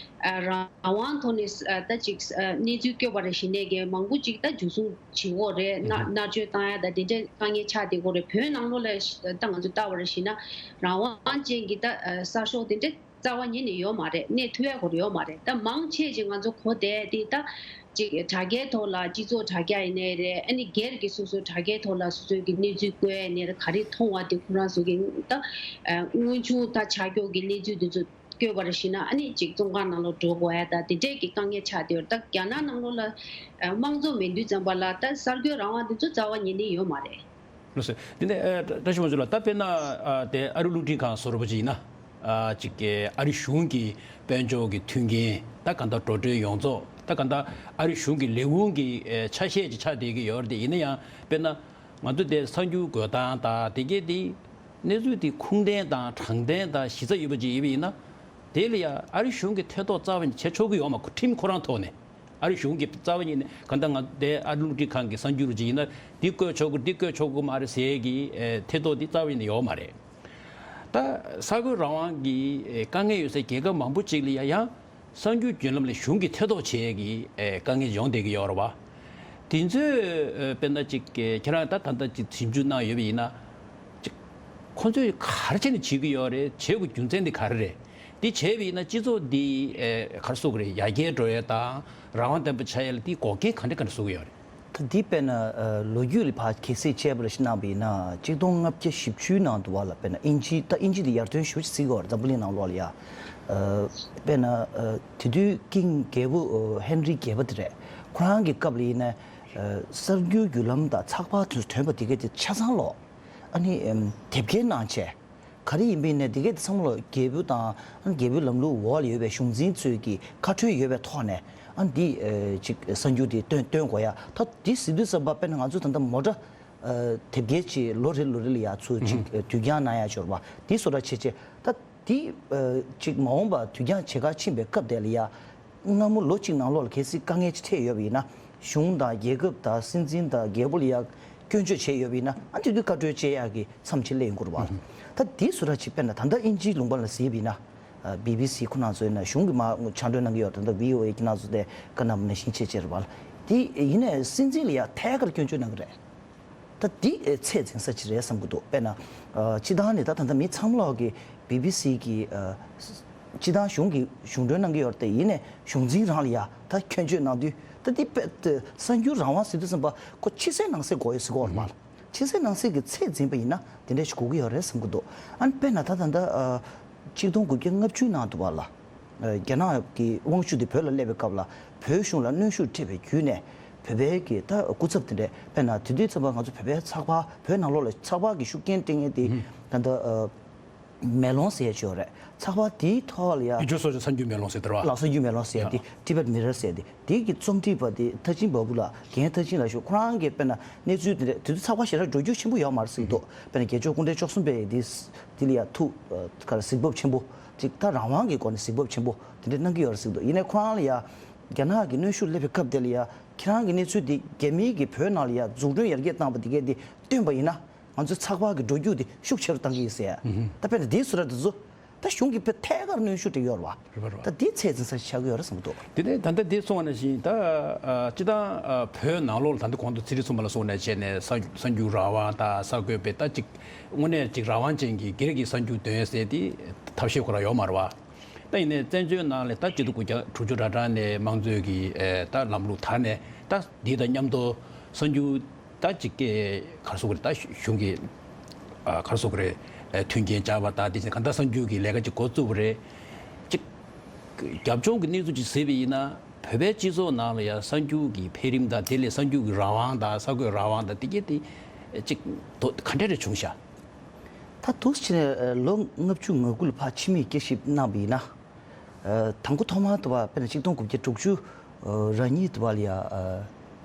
ཨ་རང་དབང་ཐོག་ནས་ཨ་ད་ཅིག་ཨ་གནས་ཚུལ་བཀོད་པ་རེ་བཞིན་ནས་གི་མང་པོ་ཅིག་ད་འཇུ་བཟུང་བྱེད་ཀྱི་ཡོད་རེད། མནར་མནར་གཅོད་བཏང་ཡ་ད་དེ་འདྲའི་དཀའ་ངལ་ཆགས་བསྡད་ཀྱི་ཡོད་རེད། བོད་ནང་ལོགས་ལ་ད་ང་ཚོ་ལྟ་བ་རེ་བཞིན་ན་རང་དབང་ཅན་གྱི་ད་གསར་ཤོག་དེ་འདྲ་རྩ་བ་ཉིད་ནས་ཡོད་མ་རེད། གནས་ཐུབ་ཡ་སྐོར་ཡོད་མ་རེད། ད་མང་ཆེ་ཅིག་ང་ཚོ་གོ་བསྡད་དེ་ད་ཅིག་དྲ་རྒྱའི་ཐོག་ལ་སྤྱི་ཚོགས་དྲ་རྒྱ་ཡིན་ནའི་རེད། ཨ་ནི་སྒེར་གྱི་སོ་སོའི་དྲ་རྒྱའི་ཐོག་ལ་སོ་སོའི་གི་གནས་ཚུལ་བཀོད་ཡ་ཡིན་ནའི་རེད། ག་རེ་མཐོང་བ་དེ་ཁོ་རང་ཚོ་གི་ད་དངོས་བྱུང་ད་ཆ་འཇོག་གི་གནས་ཚུལ་དེ་ཚོ། བཀོད་པར་བྱས་ན་ཨ་ནི་ཅིག་བཙོན་ཁང་ནང་ལ་འགྲོ་དགོས་ཡ་ད་དེ་འདྲས་ཀྱི་དཀའ་ངལ་ཆགས་བསྡད་ཡོད་རེད། ད་རྒྱ་ནག་ནང་ལོགས་ལ་ཨ་དམངས་གཙོ་མེད་དུས་ཙམ་པ་ལ་ད་གསར་འགོད་རང་དབང་དེ་ཚོ་རྩ་བ་ཉིད་ནས་ཡོད་མ་རེད། ལགས་སོ། དེ་ནས་ཨ་བཀྲ་ཤིས་དབང་ཕྱུག་ལགས། ད་དཔེར་ན་ཨ་དེ་ཨ་རི་རླུང་འཕྲིན་ཁང་བཟོ་འདྲ་པོ་ཅིག་ཡིན་ན་ཨ་ཅིག་གི་ཨ་རི་གཞུང་གི་དཔལ་འབྱོར་གྱི་མཐུན་རྐྱེན། ད་གང་ལྟར་འགྲོ་གྲོན་ཡོངས་རྫོགས། ད་གང་ལྟར་ཨ་རི་གཞུང་གི་ལས་ཁུངས་ཀྱི་ཨ་ཆ་ཤས་ཅིག་ཆགས་བསྡད་ཀྱི་ཡོད་རེད། དེ་ཡིན་ན་ཡང་དཔེར་ན། ང་ཚོ་དེ་གསར་འགྱུར་འགོད་སྟངས་དང་དེ་གའི་དེ་གནས་ཚུལ་དེ་ཁུངས་ལྡན་དང་དྲང་བདེན་དང་གཞི་རྩ་ཡོད་པ་ཅིག་ཡིན་པ་ཡིན་ན། དེ་ལ་ཡང་ཨ་རི་གཞུང་གིས་ཐེ་གཏོགས་རྩ་བ་ཉིད་བྱེད་ཆོག་གི་ཡོད་མ་རེད། ཁྲིམས་ཁོ་རང་ཐོག་ནས་ཨ་རི་གཞུང་གིས་རྩ་བ་ཉིད་ནས་གང་ལྟར་ང་དེ་ཨ་རི་རླུང་འཕྲིན་ཁང་གི་གསར་འགྱུར་ཅིག་ཡིན་ན་འདི་བཀོད་ཆོག་གི་འདི་བཀོད་ཆོག་གི་མ་རེད་ཟེར་གྱི་ཨེ་ཐེ་གཏོགས་དེ་རྩ་བ་ཉིད་ནས་ཡོད་མ་རེད། ད་གསར་འགོད་རང་དབང་གི་ཨེ་དཀའ་ངལ་ཡོད་སའི་རྒྱལ་ཁབ་མང་པོ་ཅིག་ལ་ཡང་ཡང་། གསར་འགྱུར་བརྒྱུད་ལམ་ལ་གཞུང་གིས་ཐེ་གཏོགས་བྱེད་ཡས་ཀྱི་ཨེ་དཀའ་ངལ་ཡོང་བསྡད་ཀྱི་ཡོད་རེད་བ། དེ་ཚོས་ཨེ་དཔེར་ན་ཅིག་ཨེ་ཁྱེད་རང་ད་ད་ལྟ་ཅིག་ཞིབ་འཇུག་གནང་ཡོད་པ་ཡིན་ན། ཅིག་ཁོ་ཚོས་ག་རེ་བྱས་ནས་བྱེད་ཀྱི་ཡོད་རེད། བྱེད་དགོས་རྒྱུ་མཚན་དེ་ག་རེ་རེད། འདི་བྱས་པ་ཡིན་ན་སྤྱི་ཚོགས་འདི་ཨེ་ག་རེ་ཟེར་དགོས་རེད། ཡར་རྒྱས་འགྲོ་ཡས་དང་རང་དབང་ལྡན་པ་ཆགས་ཡས་ལ་འདི་འགོག་རྐྱེན་ག་འདྲ་ག་འདྲ་བཟོ་གི་ཡོད་རེད། ད་འདི་དཔེར་ན་ཨ་ལོ་རྒྱུས་ལ་ཕར་ཁྱད་གསོད་བྱས་པ་རེད་ཞེས་གནང་བ་ཡིན་ན། གཅིག་སྟོང་ལྔ་བརྒྱ་བཞི་བཅུའི་ནང་དུ་བ་ལ་དཔེར་ན་ཨིན་ཇི། ད་ཨིན་ཇི་འདི་ཡར་ཐོན་ཞེ་པོ་ཅིག་བྱེད་ཀྱི་ཡོད་རེད་འཛམ་བུ་གླིང་ནང་ལོགས་ལ་ཡ། ཨ་དཔེར་ན་ཨ་དེ་དུས་ཀིང་རྒྱལ་པོ་ཨ་ཧེན་རི་བརྒྱད་པ་དེ་རེད། ཁོ་རང་གི་སྐབས་ལ་ཡིན་ན་ཨ་གསར་འགྱུར་བརྒྱུད་ལམ་དང་ཚགས་པར་དེ་ཚོ་ཐོན་པ་དེ་གས་དེ་ཆ་ཚང་ལོག་ཨ་ནི་ཨམ་དེབ་སྐྱེལ་གནང་བྱས། ག་རེ་ཡིན་པ་ཡིན་ནའི་དེ་གས་དེ་ཚང་མ་ལ་རྒྱལ་པོ་དང་ཨ་ནི་རྒྱལ་པོའི་ལམ་ལུགས་འོག་ལ་ཡོད་པའི་གཞུང་འཛིན་ཚོས་ཀྱི་ཁ་འཕྲོད་ཡོད་པའི་ཐོག་ནས་ཨ་ནི་འདི་ཨེ་ཅིག་གསར་འགྱུར་དེ་སྟོན་སྟོན་དགོས་ཡ། ད་འདི་ཟེར་དུས་ཙམ་པ་དཔེར་ན་ང་ཚོ་ད་ལྟ་མོ་ཊ་ཨ་དེབ་སྐྱེལ་ཅིག་ལོ་རེ་ལོ་རེ་ལ་ཡ་ཚུར་ཅིག་ཨ་དུས་འགྱངས་གནང་ཡ་འབྱོར་བ་འདི་བཟོ་འདྲ་བྱས་བྱས། ད་འདི་ཨ་ཅིག་མ་འོངས་པ་དུས་འགྱངས་བྱེད་ག་ཕྱིན་པའི་སྐབས་དེ་ལ་ཡ། སྔ་མོ་ལོ་གཅིག་ནང་ལོགས་ལ་གལ་སྲིད་དཀའ་ངལ་ཅིག་འཕྲད་ཡོད་པ་ཡིན་ན། གཞུང་དང་རྒྱལ་ཁབ་དང་སྲིད་འཛིན་དང་རྒྱལ་པོ་ལ་ཡ་སྐྱོན་བརྗོད་བྱས་ཡོད་པ་ཡིན་ན། ཨ་དེ་དུས་བཀའ་འཁྲོལ་བཅད་ཡག་གི་མཚམས་ཅིག་སླེབས་ཡོང་གི་རེད་བ། ད་དེ་བཟོ་འདྲ་ཅིག་དཔེར་ན་ད་ལྟ་དབྱིན་ཇིའི་ལུང་པ་ལ་གཟིགས་པ་ཡིན་ན། བི་བི་སི་ཁོ་ན་ཚོ་ཡིན་ན་གཞུང་གིས་མར་ཕྱག་འགྲོ་གནང་གི་ཡོད་རེད། ད་ལྟ་བྷི་ཨོ་ཨེ་ཁྱེད་རང་ཚོ་དེ་བཀའ་གནང་བ་ནང་བཞིན་བྱས་བྱས་རེད་བ། དེ་ཡིན་ནའི་སྲིད་འཛིན་ལ་ཡ་ཐད་ཀར་སྐྱོན་བརྗོད་གནང་གི་རེད། ད་འདི་ཨེ་ཚད་འཛིན་ས་ཅིག་རེད་བསམ་གྱི་འདུག་དཔེར་ན་ཨ་སྤྱི་བཏང་ནས་ད་ད་ལྟ་མི་ཚང་མ་ལོག་གི་བི་བི་སི་གི་ཨ་སྤྱི་བཏང་གཞུང་གི་གཞུང་གྲོན་གནང་གི་ཡོད་རེད་དེ། ཡིན་ནའི་གཞུང་འཛིན་རང་ལ་ཡ་ད་སྐྱོན་བརྗོད་གནང་དུས། ད་འདི་དཔེ་ད་གསར་འགྱུར་རང་དབང་ཟེར་དུས་ཙམ་པ་ཁོ་ཕྱི་གསལ་ནང་གསལ་དགོས་ཡོད་ཟེར་གྱི་ཡོད་རེད་མ་ལ། ཕྱི་གསལ་ནང་གསལ་གྱི་ཚད་འཛིན་པ་ཡིན་ན་དེ་འདྲ་ཞིག་དགོས་ཀྱི་ཡོད་རེད་བསམ་གྱི་འདུག་ཨ་ནི་དཔེར་ན་ད་ད་ལྟ་ཨ་གཅིག་སྟོང་དགུ་བརྒྱ་ལྔ་བཅུའི་ནང་དུ་བ་ལ། རྒྱ་ནག་གི་དབང་ཤུགས་དེ་བོད་ལ་སླེབས་པའི་སྐབས་ལ་བོད་གཞུང་ལ་གནོན་ཤུགས་སྤྲད་པའི་བརྒྱུད་ནས་བོད་པའི་གི་ད་སྐུ་ཚབ་དེ་འདྲས། དཔེར་ན་དེ་དུས་ཚན་པ་ང་ཚོ་བོད་པའི་ཚགས་པར་བོད་ནང་ལོགས་ལ་ཚགས་པར་གྱི་ཤུགས་རྐྱེན་སྤྲད་མཁན་དེ་ད་ལྟ་མེ་ལོང་ཟེར་ཡ་ཅིག་ཡོད་རེད། ཚགས་པར་དེའི་ཐོག་ལ་ཡ། དུས་ཚོད་སོགས་ཀྱི་གསར་འགྱུར་མེ་ལོང་ཟེར་དེ་རེད་བ། ལགས་སོ། གསར་འགྱུར་མེ་ལོང་ཟེར་ཡ་དེ་Tibet Mirror ཟེར་ཡ་དེ། དེའི་གི་རྩོམ་སྒྲིག་པ་དེ་མཐར་ཕྱིན་བ་སྤུ་ལགས། རྒན་མཐར་ཕྱིན་ལགས་ཞུ། ཁོ་རང་གིས་དཔེར་ན་གནས་ཚུལ་དེ་འདྲས། དེ་དུས་ཚགས་པར་ཞེ་དྲག་འགྲོ་རྒྱུ་ཆེན་པོ་ཡོད་མ་རེད་ཟེར་གྱི་འདུག་དཔེར་ན་རྒྱལ་མཆོག་སྐུ་ཕྲེང་བཅུ་གསུམ་པས་དེ་དེ་ལ་ཡ་ཐུགས་ག་རེ་གཟིགས་བབ་ཆེན་པོ་ཅིག་ད་རང་དབང་གི་སྒོ་ནས་གཟིགས་བབ་ཆེན་པོ་དེ་འདྲས་གནང་གི་ཡོད་རེད་ཟེར་གྱི་འདུག་ཡིན་ནའི་ཁོ་རང་ལ་ཡ་རྒྱ་ནག་གི་གནོན་ཤུགས་སླེབས་པའི་སྐབས་དེ་ལ་ཡ་ཁྱེད་རང་གི་གནས་ཚུལ་དེ་རྒྱ་མིའི་གི་བོད་ནང་ལ་ཡ་འཛུགས་སྐྲུན་ཡར་རྒྱས་བཏང་བ་དེ་གས་དེ་བཏོན་པ་ཡིན་ན། ང་ཚོའི་ཚགས་པར་གྱི་འགྲོ་རྒྱུགས་དེ་ཤུགས་ཆེ་རུ་བཏང་གི་ཡིན་ཟེར། ད་དཔེར་ན་དེའི་བཟོ་འདྲ་དེ་ཚོ། ད་ ད་གཞུང་གིས་དཔེ་ཐད་ཀར་གནོན་ཤུགས་སྤྲད་ཡོད་རེད་བ། རེད་པ་རེད་པ། ད་འདི་ཚད་འཛིན་ས་ཞིག་ཆགས་ཀྱི་ཡོད་རེད་བསམ་གྱི་འདུག་དེ་ནས་ད་ལྟ་འདི་གསུངས་པ་ནང་བཞིན་ད་ཨ་སྤྱི་བཏང་ཨ་བོད་ནང་ལོགས་ལ་ད་ལྟ་གོང་དུ་ཚེ་རིང་གསུངས་པ་ལ་སོགས་ནས་བྱས་ནས་གསར་གསར་འགྱུར་རང་དབང་དང་གསར་འགོད་པའི་ད་ཅིག་དངོས་གནས་ཅིག་རང་དབང་ཅན་གྱི་སྒེར་གྱི་གསར་འགྱུར་འདོན་ཡས་ཟེར་དེ་ཐབས་ཤེས་ཁོ་རང་ཡོད་མ་རེད་བ། ད་ཡིན་ནའི་བཙན་བྱོལ་ནང་ལ་ད་སྤྱི་ཟླ་དགུ་བརྒྱ་དྲུག་ཅུ་རེ་གྲངས་ནས་དམངས་གཙོའི་གི་ཨེ་ད་ལམ་ལུགས་དར་ནས་ད་འདི་དང་མཉམ་དུ་གསར་འགྱུར་ད་ཅིག་གི་ག་རེ་ཟེར་དགོས་རེད། ད་གཞུང་གི་ཨ་ག་རེ་ཟེར་དགོས་རེད། ཨེ་མཐུན་རྐྱེན་སྦྱར་བ་དང་དེ་བཞིན་གང་ལྟར་གསར་འགྱུར་གྱི་ལས་ཀ་ཅིག་འགོ་བཙུགས་པ་རེད། ཅིག་རྒྱབ་ལྗོངས་ཀྱི་གནས་ཚུལ་ཅིག་གཟིགས་པ་ཡིན་ན་བོད་པའི་སྤྱི་ཚོགས་ནང་ལ་ཡང་གསར་འགྱུར་གྱི་འཕེལ་རིམ་དང་དེ་ལས་གསར་འགྱུར་གྱི་རང་དབང་དང་གསར་འགོད་རང་དབང་དང་དེ་གྱད་དེ་ཅིག་དོ་ག་འདྲ་རེ་བྱུང་ཤག་ད་འདུག་སེ་བྱས་ནས་ལོ་ལྔ་བཅུ་ང་དགུ་ལ་ཕར་ཕྱི་མིག་བསྐྱར་ཞིབ་གནང་བ་ཡིན་ན། ཨ་དང་པོ་ཐོག་མར་དུ་བ་དཔེར་ན་ཆིག་སྟོང་དགུ་བརྒྱ་དྲུག་ཅུ་རེ་གཉིས་དུ་བ་ལ་ཡ་ཨ་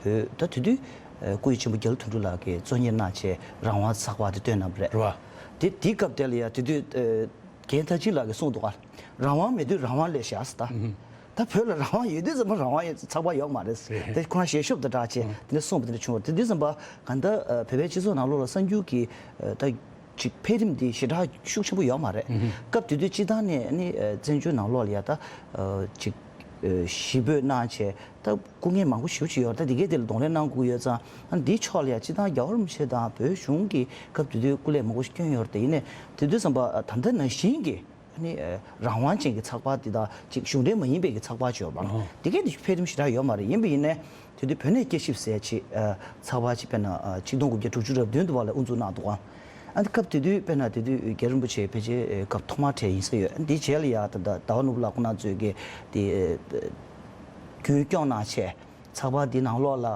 བོད་ད་དེ་དུས་ཨ་སྐུ་ཡི་ཆེན་པོ་རྒྱ་ལོ་དོན་གྲུབ་ལགས་ཀྱིས་གཙོ་གཉེར་གནང་བྱས་རང་དབང་ཚགས་པར་དེ་བཏོན་གནང་བ་རེད། རེད་བ། དེ་དེའི་སྐབས་དེ་ལ་ཡ་དེ་དུས་ཨ་རྒན་དར་ཅན་ལགས་ཀྱིས་གསུངས་འདུག་ག་རང་དབང་མེད་དུས་རང་དབང་ལས་བཞག་ཟེར་ད། ད་བོད་ལ་རང་དབང་ཡོད་དུས་ཙམ་པ་རང་དབང་ཡོད་ཚགས་པར་ཡོད་མ་རེད། རེད། དེ་ཁོ་རང་ཞལ་ཤོབ་དང་སྦྲགས་བྱས་དེ་འདྲ་གསུངས་པ་དེ་འདྲ་བྱུང་བ་རེད། དེ་དུས་ཙམ་པ་གང་ལྟར་ཨ་བོད་པའི་སྤྱི་ཚོགས་ནང་ལོགས་ལ་གསར་འགྱུར་གྱི་ཨ་ད། ཅིག་འཕེལ་རིམ་འདི་ཞེ་དྲག་ཤུགས་ཆེན་པོ་ཡོད་མ་རེད། ཨུ་ཧུ། སྐབས་དེ་དུས་སྤྱི་བཏང་ནས་ནི་ཨ་བཙན་བྱོལ་ནང་ལོགས་ལ་ཡ་ད་ཨ་ཅིག་ཨ་ཞི་རྒོལ་གནང་བྱས་ད་སྐུ་ངལ་མང་པོ་ཞེ་པོ་ཅིག་ཡོད་རེད། ད་དེ་གས་དེ་ལ་གདོང་ལེན་གནང་དགོས་ཡོད་ཙང་ཨ་འདིའི་ཕྱོགས་ལ་ཡ་སྤྱི་བཏང་རྒྱལ་བ་རིན་པོ་ཆེ་དང་བོད་གཞུང་གིས་སྐབས་དེ་དུས་སྐུ་ལས་མང་པོ་ཞིག་བསྐྱོན་ཡོད་རེད། དེ་ཡིན་ནའི་དེ་དུས་ཙམ་པ་ཨ་ད་ལྟ་ནང་བཞིན་གྱི་ནི་ཨ་རང་དབང་ཅན་གྱི་ཚགས་པར་འདི་དང་ཅིག་གཞུང་འབྲེལ་མ་ཡིན་པའི་གི་ཚགས་པར་ཅིག་ཡོད་པ། ཨོ། དེ་གས་དེ་འཕེལ་རིམ་ཞེ་དྲག་ཡོད་མ་རེད། ཡིན་པ་ཡིན་ནའི་དེ་དུས་བོད་གནས་བསྐྱར་ཞིབ་ཟེར་ཅིག་ཨ་ཚགས་པར་ཅིག་དཔེར་ན་ཨ་ཆིག་སྟོང་དགུ་བརྒྱ་དྲུག་ཅུ་རེ་བདུན་དུ་བ་ལ་དབུ་འཛུགས་གནང་འདུག་ག་ཨ་འདི་སྐབས་དེ་དུས་དཔེར་ན་དེ་དུས་རྒྱལ་བ་རིན་པོ་ཆེ་ཕལ་ཆེར་ཨ་སྐབས་ཐོག་མར་འཕྲད་ཡིན་ས་ཡོད། འདི་རྗེས་ལ་ཡ་ད་ལྟ་ཟླ་བ་ནོར་བུ་ལགས་ཁོང་རྣམ་ཚོས་ཀྱི་དེ་ཨ་རྒྱུན་སྐྱོང་གནང་བྱས་ཚགས་པར་འདི་ནང་ལོགས་ལ་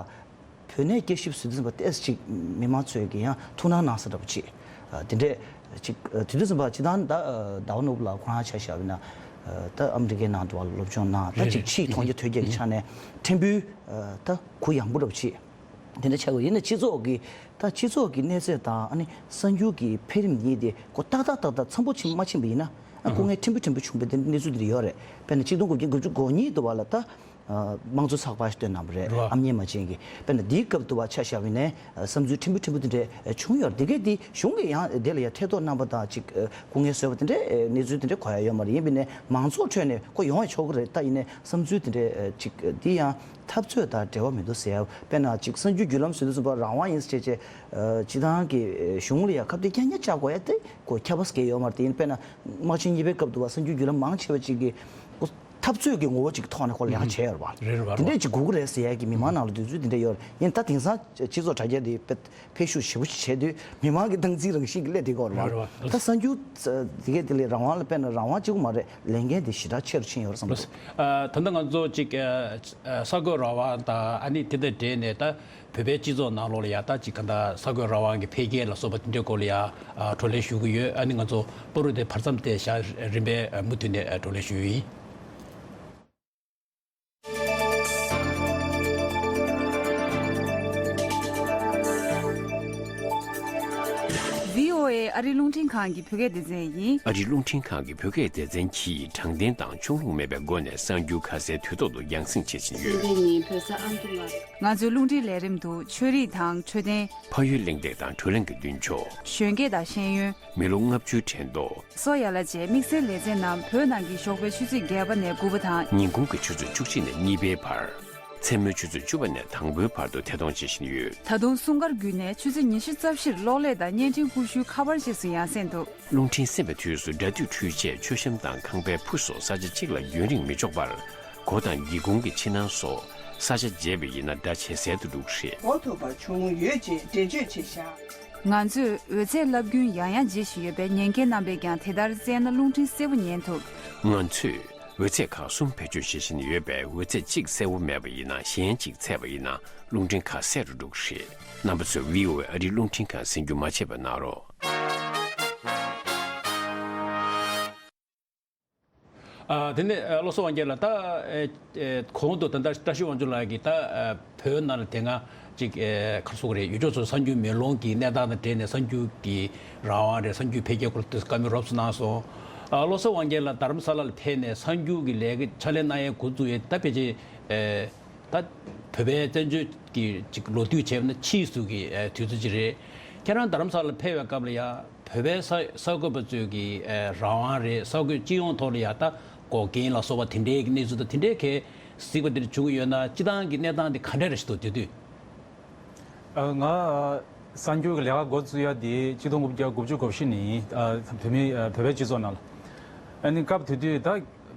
བོད་གནས་བསྐྱར་ཞིབ་ཟེར་དུས་ཙམ་པ་ཏོག་ཙམ་ཅིག་མི་མང་ཚོས་ཀྱི་ཡང་ཐུགས་སྣང་གནང་ས་འདྲ་པོ་ཅིག་ཨ་དེ་འདྲས་ཅིག་ཨ་དེ་དུས་ཙམ་པ་སྤྱི་བཏང་ད་ཨ་ཟླ་བ་ནོར་བུ་ལགས་ཁོ་རང་ཆ་བཞག་པ་ཡིན་ན་ཨ་ད་ཨ་མི་རི་ཀའི་ནང་དུ་བ་ལ་སློབ་སྦྱོང་གནང་ད་རེད་ཅིག་རེད། ཕྱིའི་མཐོང་རྒྱ་ཐོས་རྒྱ་གི་ཆ་ནས་ཕྲན་བུ་ཨ་ད་གུ་ཡངས་པོ་འདྲ་པོ་ཅིག་དེ་འདྲ་ཆགས་ཀྱི་ཡོད། ཡིན་ན་སྤྱི་ཚོགས་ཀྱི་ད་སྤྱི་ཚོགས་ཀྱི་གནས་ཚད་དང་ཨ་ནི་གསར་འགྱུར་གྱི་འཕེལ་རིམ་གཉིས་དེ་གོ་ཏག་ཏག་ཏག་ཏག་འཚམ་པོ་ཕྱིན་མ་ཕྱིན་པ་ཡིན་ན་ཨ་སྐུ་ངལ་ཕྲན་བུ་ཕྲན་བུ་བྱུང་བའི་དེ་གནས་ཚུལ་དེ་འདྲ་ཡོད་རེད། དཔེར་ན་ཆིག་སྟོང་དགུ་བརྒྱ་དགུ་བཅུ་གོ་གཉིས་དུ་བ་ལ་ད། དམངས་གཙོ་ཚགས་པར་ཞིག་བཏོན་གནང་བ་རེད། རེད་བ། ཨ་མྱེས་མ་ཅན་གྱི་དཔེར་ན་འདིའི་སྐབས་དུ་བ་ཆ་བཞག་པ་ཡིན་ནའི་བསམ་ཚུལ་ཕྲན་བུ་ཕྲན་བུ་དེ་འདྲས་བྱུང་ཡོད་རེད། དེ་གས་དེ་གཞུང་གིས་ཡང་དེ་ལ་ཡང་ཐེ་གཏོགས་གནང་པ་དང་ཅིག་སྐུ་ངལ་གསོས་པ་དེ་འདྲས་གནས་ཚུལ་དེ་འདྲས་གོ་ཡ་ཡོད་མ་རེད། ཡིན་པ་ཡིན་ནའི་མང་ཚོགས་ཁྲོད་ནས་ཁོ་ཡོང་ཡ་ཆོག་གི་རེད། ད་ཡིན་ནའི་བསམ་ཚུལ་དེ་འདྲས་ཅིག་འདི་ཡང་འཐབ་རྩོད་དང་འབྲེལ་བ་མི་འདུག་ཟེར་ཡ། དཔེར་ན་ཅིག་གསར་འགྱུར་བརྒྱུད་ལམ་ཟེར་དུས་ཙམ་པ་རང་དབང་ཡིན་ཟེར་བྱས་བྱས་སྤྱི་བཏང་གི་གཞུང་ལ་ཡང་ཁ་གཏད་རྐྱང་རྐྱང་བཅག་དགོས་ཡ་དེ་ཁོ་ཁྱད་པར་གང་ཡང་ཡོད་མ་རེད། དེ་ཡིན་དཔེར་ན་དམག་ཆེན་གཉིས་པའི་སྐབས་དུ་བ་གསར་འགྱུར་བརྒྱུད་ལམ་མང་ཆེ་བ་ཅིག་གིས་འཐབ་རྩོད་ཀྱི་ངོ་བོ་ཅིག་ཐོག་ནས་ཁོ་ལས་ཀ་བྱས་ཡོད་རེད་བ། རེད་རེད་བ། དེ་འདྲས་ཅིག་དགོས་ཀྱི་རེད་ཟེར་ཡས་ཀྱི་མི་མང་ནང་ལ་འདོད་ཚུལ་དེ་འདྲས་ཡོད་རེད། ཡིན་ད་དེང་སང་སྤྱི་ཚོགས་དྲ་རྒྱ་དེ་དཔེ་འཕེལ་ཤུགས་ཞེ་པོ་ཅིག་བྱས་དུས་མི་མང་གི་སྣང་ཚུལ་རང་བཞིན་གྱིས་སླེབས་བསྡད་ཀྱི་ཡོད་རེད་བ། རེད་རེད་བ། ད་གསར་འགྱུར་དེ་གས་དེ་ལས་རང་དབང་ལ་དཔེར་ན་རང་དབང་གཅིག་པུ་མ་རེད། ལས་འགན་དེ་ཞེ་དྲག་ཆེ་རུ་ཕྱིན་ཡོད་རེད་བསམ་འདུག་ཨ་ད་ལྟ་ང་ཚོ་ཅིག་ཨ་ཨ་གསར་འགོད་རང་དབང་དང་ཨ་ནི་དེ་དང་འབྲེལ་ནས་ད་བོད་པའི་སྤྱི་ཚོགས་ནང་ལོགས་ལ་ཡ་ད་ཅིག་ག་འདྲ་གསར་འགོད་རང་དབང་གི་འཕེལ་རྒྱས་ལ་སོགས་པ་དེ་འདྲའི་སྐོར་ལ་ཡ་ཨ་བགྲོ་གླེང་ཞུ་གི་ཡོད། ཨ་ནི་ང་ཚོ་པ་རུ་དེ་བར་མཚམས་དེ་བཞག་རིམ་པས་ཨ་མུ་མཐུད་ནས་ཨ་བགྲོ་གླེང་ཞུ་ཡི་ཡིན། བྷི་ཨོ་ཨེ་ཨ་རི་རླུང་འཕྲིན་ཁང་གི་བོད་སྐད་སྡེ་ཚན་ཡིན། ཨ་རི་རླུང་འཕྲིན་ཁང་གི་བོད་སྐད་སྡེ་ཚན་གྱིས་དྲང་བདེན་དང་ཕྱོགས་ལྷུང་མེད་པའི་སྒོ་ནས་གསར་འགྱུར་ཁ་གསལ་དུས་ཐོག་ཏུ་རྒྱང་སྲིང་བྱེད་བཞིན་ཡོད། ཚེ་རིང་ཉིན་བོད་ས་ཨ་མདོ་ལ། ང་ཚོའི་རླུང་འཕྲིན་ལས་རིམ་དུ་ཆོས་རིག་དང་འཕྲོད་བསྟེན། ཕ་ཡུལ་གླེང་སྟེགས་དང་བགྲོ་གླེང་གི་མདུན་ཅོག་གཞོན་སྐྱེས་དང་ཤེས་ཡོན། མི་ལོ་ལྔ་བཅུའི་དྲན་ཐོ། སོ་ཡ་ལ་བཅས་དམིགས་བསལ་ལེ་ཚན་རྣམས་བོད་ནང་གི་ཞོགས་པའི་ཆུ་ཚོད་བརྒྱད་པ་ནས་དགུ་པ་དང་། ཉིན་གུང་གི་ཆུ་ཚོད་བཅུ་གཅིག་ནས་གཉིས་པའི་བར། མཚན་མོའི་ཆུ་ཚོད་བཅུ་པ་ནས་དང་པོའི་བར་དུ་ཐད་གཏོང་བྱེད་བཞིན་ཡོད། ད་དུང་སྲུང་སྐར་བརྒྱུད་ནས་ཆུ་ཚོད་ཉི་ཤུ་རྩ་བཞིར་གློག་ཀླད་དང་བརྙན་འཕྲིན་ཀུ་ཤུའི་ཁ་པར་རྗེས་སུ་ཡང་སེ་འདུག་རླུང་འཕྲིན་གསན་པའི་དུས་སུ་སྒྲ་སྡུད་འཕྲུལ་ཆས། མཆོད་བཤམས་དང་ཁང་པའི་ཕུ་སོགས་ས་ཆ་གཅིག་ལ་རྒྱུན་རིང་མི་འཇོག་པར། སྒོ་དང་སྒེའུ་ཁུང་གི་ཕྱི་ནང་སོགས་ས་ཆ་བརྗེས་པ་ཡིན་ན་སྒྲ་ཇེ་གསལ་དུ་འགྲོ་གི་རེད། གོ་ཐུབ་པ་བྱུང་ཡོད་ཅེས་འགྲེལ་བརྗོད་བྱས་བཞག་ང་ཚོས་འོད་ཚད་རླབས་རྒྱུན་ཡང་ཡང་བརྗེ་བཞིན་ཡོད་པས་ཉན་མཁན་རྣམ་པས་ཀྱང་དེ་ལྟར་བཙལ་ན་རླུང་འཕྲིན་གསལ་པོ་ཉན་ཐུབ། ང་ཚོས་འོད་ཚད་ཁག་གསུམ་བེད་སྤྱོད་བྱེད་བཞིན་ཡོད་པས་འོད་ཚད་གཅིག་གསལ་པོ་མེད་པ་ཡིན་ན་གཞན་གཅིག་ཚད་པ་ཡིན་ན་རླུང་འཕྲིན་ཁ་གསལ་རུ་འགྲོ་གི་རེད། རྣམ་པ་ཚོས་བྷི་ཨོ་ཨེ་ཨ་རིའི་རླུང་འཕྲིན་ཁང་གསན་རྒྱུ་མ་བརྗེད་པ་གནང་རོགས། ཨ་དེ་ནས་ཨ་བློ་བཟང་དབང་རྒྱལ་ལགས། ད་ཨེ་ཨེ་གོང་དུ་ད་ལྟ་བཀྲ་ཤིས་དབང་ཕྱུག་ལགས་ཀྱིས་ད་ཨ་བོད་ནང་ལ་དེ་སྔ་ཅིག་ཨེ་ག་རེ་ཟེར་དགོས་རེད། ཡུལ་ཕྱོགས་སུ་གསར་འགྱུར་མེ་ལོང་གི་གནས་སྟངས་དང་འབྲེལ་ནས་གསར་འགྱུར་གྱི་རང་དབང་རེད། གསར་འགྱུར་འཕེལ་རྒྱས་སྐོར་ལ་བཀའ་མོལ་རོབ་ཙམ་གནང་སོང་། ཨ་བློ་བཟང་དབང་རྒྱལ་ལགས་རྡ་རམ་ས་ལ་ལ་ཕེབས་ནས་གསར་འགྱུར་གྱི་ལས་ཀ་ཕྱག་ལས་གནང་ཡས་འགོ་བཙུགས་ཡས་ད་ཕལ་ཆེར་ཨེ་ད་བོད་པའི་བཙན་བྱོལ་གྱི་ཅིག་ལོ་དུས་བྱས་པ་ན་ཕྱིས་སུ་གི་ཨེ་དུས་ཚོད་ཅིག་རེད། ཁྱེད་རང་རྡ་རམ་ས་ལ་ཕེབས་པའི་སྐབས་ལ་ཡ། བོད་པའི་ས་གསར་འགོད་པ་ཚོས་ཀྱི་ཨ་རང་དབང་རེད། གསར་འགོད་སྤྱི་ཡོངས་ཐོག་ལ་ཡ་ད་འགོག་རྐྱེན་ལ་སོགས་པ་དེ་འདྲའི་གི་གནས་ཚུལ་དང་དེ་འདྲའི་གི་གཟིགས་པ་དེ་འདྲ་བྱུང་གི་ཡོད་ན། སྤྱི་བཏང་གི་གནས་སྟངས་དེ་ག་འདྲ་རེད་ཤག་འདུག་དེ་དུས། ཨ་ང་གསར་འགྱུར་གྱི་ལས་ཀ་འགོ་བཙུགས་ཡ་དེ་ཆིག་སྟོང་དགུ་བརྒྱ་དགུ་བཅུ་གོ་བཞི་ནས་ཨ་བོད་མི་ཨ་བོད་པའི་སྤྱི་ཚོགས་ནང་ལ། ཨ་ནི་སྐབས་དེ་དུས་ད་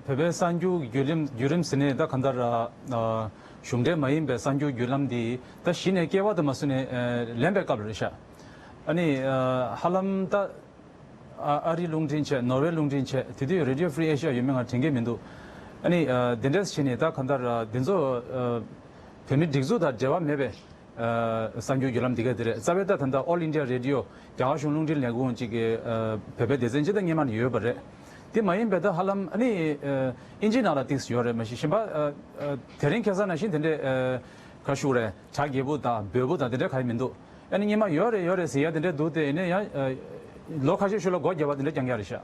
བོད་པའི་གསར་འགྱུར་བརྒྱུད་རིམ་བརྒྱུད་རིམ་ཟེར་ནས་ད་གང་ལྟར་ཨ་གཞུང་འབྲེལ་མ་ཡིན་པའི་གསར་འགྱུར་བརྒྱུད་ལམ་དེ་ད་གཞི་ནས་སྐྱེ་བ་དུ་མ་བཟུང་ནས་ཨ་ལེན་པའི་སྐབས་རེད་ཤག་ཨ་ནི་ཨ་ཧ་ལམ་ད་ཨ་ཨ་རི་རླུང་འཕྲིན་བྱས། ནོར་ཝེ་རླུང་འཕྲིན་བྱས། དེ་དུས་Radio Free Asia ཡོད་མེད་ང་དྲན་གྱི་མི་འདུག་ཨ་ནི་ཨ་དེ་འདྲས་བྱས་ནས་ད་གང་ལྟར་ཨ་དེ་ཚོ་ཨ་བོད་མི་སྒྲིག་འཛུགས་དང་འབྲེལ་བ་མེད་པའི་ཨ་གསར་འགྱུར་བརྒྱུད་ལམ་འདི་ག་དེ་རེད། རྩ་བའི་ད་ད་ལྟ་All India Radio རྒྱ་གར་གཞུང་རླུང་འཕྲིན་ལས་ཁུངས་ཅིག་གི་ཨ་བོད་པའི་སྡེ་ཚན་སྤྱི་ཟླ་སྔོན་མ་ནས་ཡོད་པ་རེད། དེ་མ་ཡིན་པའི་ད་ཧ་ལམ་ཨ་ནི་ཨ་ཨིན་ཇི་ནང་ལ་ཏིགས་ཡོད་རེད། མ་གཞི་གཞན་པ་ཨ་ཨ་དེ་རིང་ཁ་སང་ནང་བཞིན་དེ་འདྲའི་ཨ་ག་ཞུ་རེད། གྲ་རྒྱས་པོ་དང་འབོལ་པོ་དང་དེ་འདྲ་ག་ཡི་མི་འདུག་ཨ་ནི་སྔོན་མ་ཡོད་རེད་ཡོད་རེད་ཟེར་ཡ་དེ་འདྲ་འདུག་སྟེ། ཡིན་ན་ཡང་ཨ་ལོ་ཁ་ཤས་ཤིག་ལ་སྒོ་བརྒྱབ་པ་དེ་འདྲ་རྐྱང་རྐྱང་རེད་ཤག་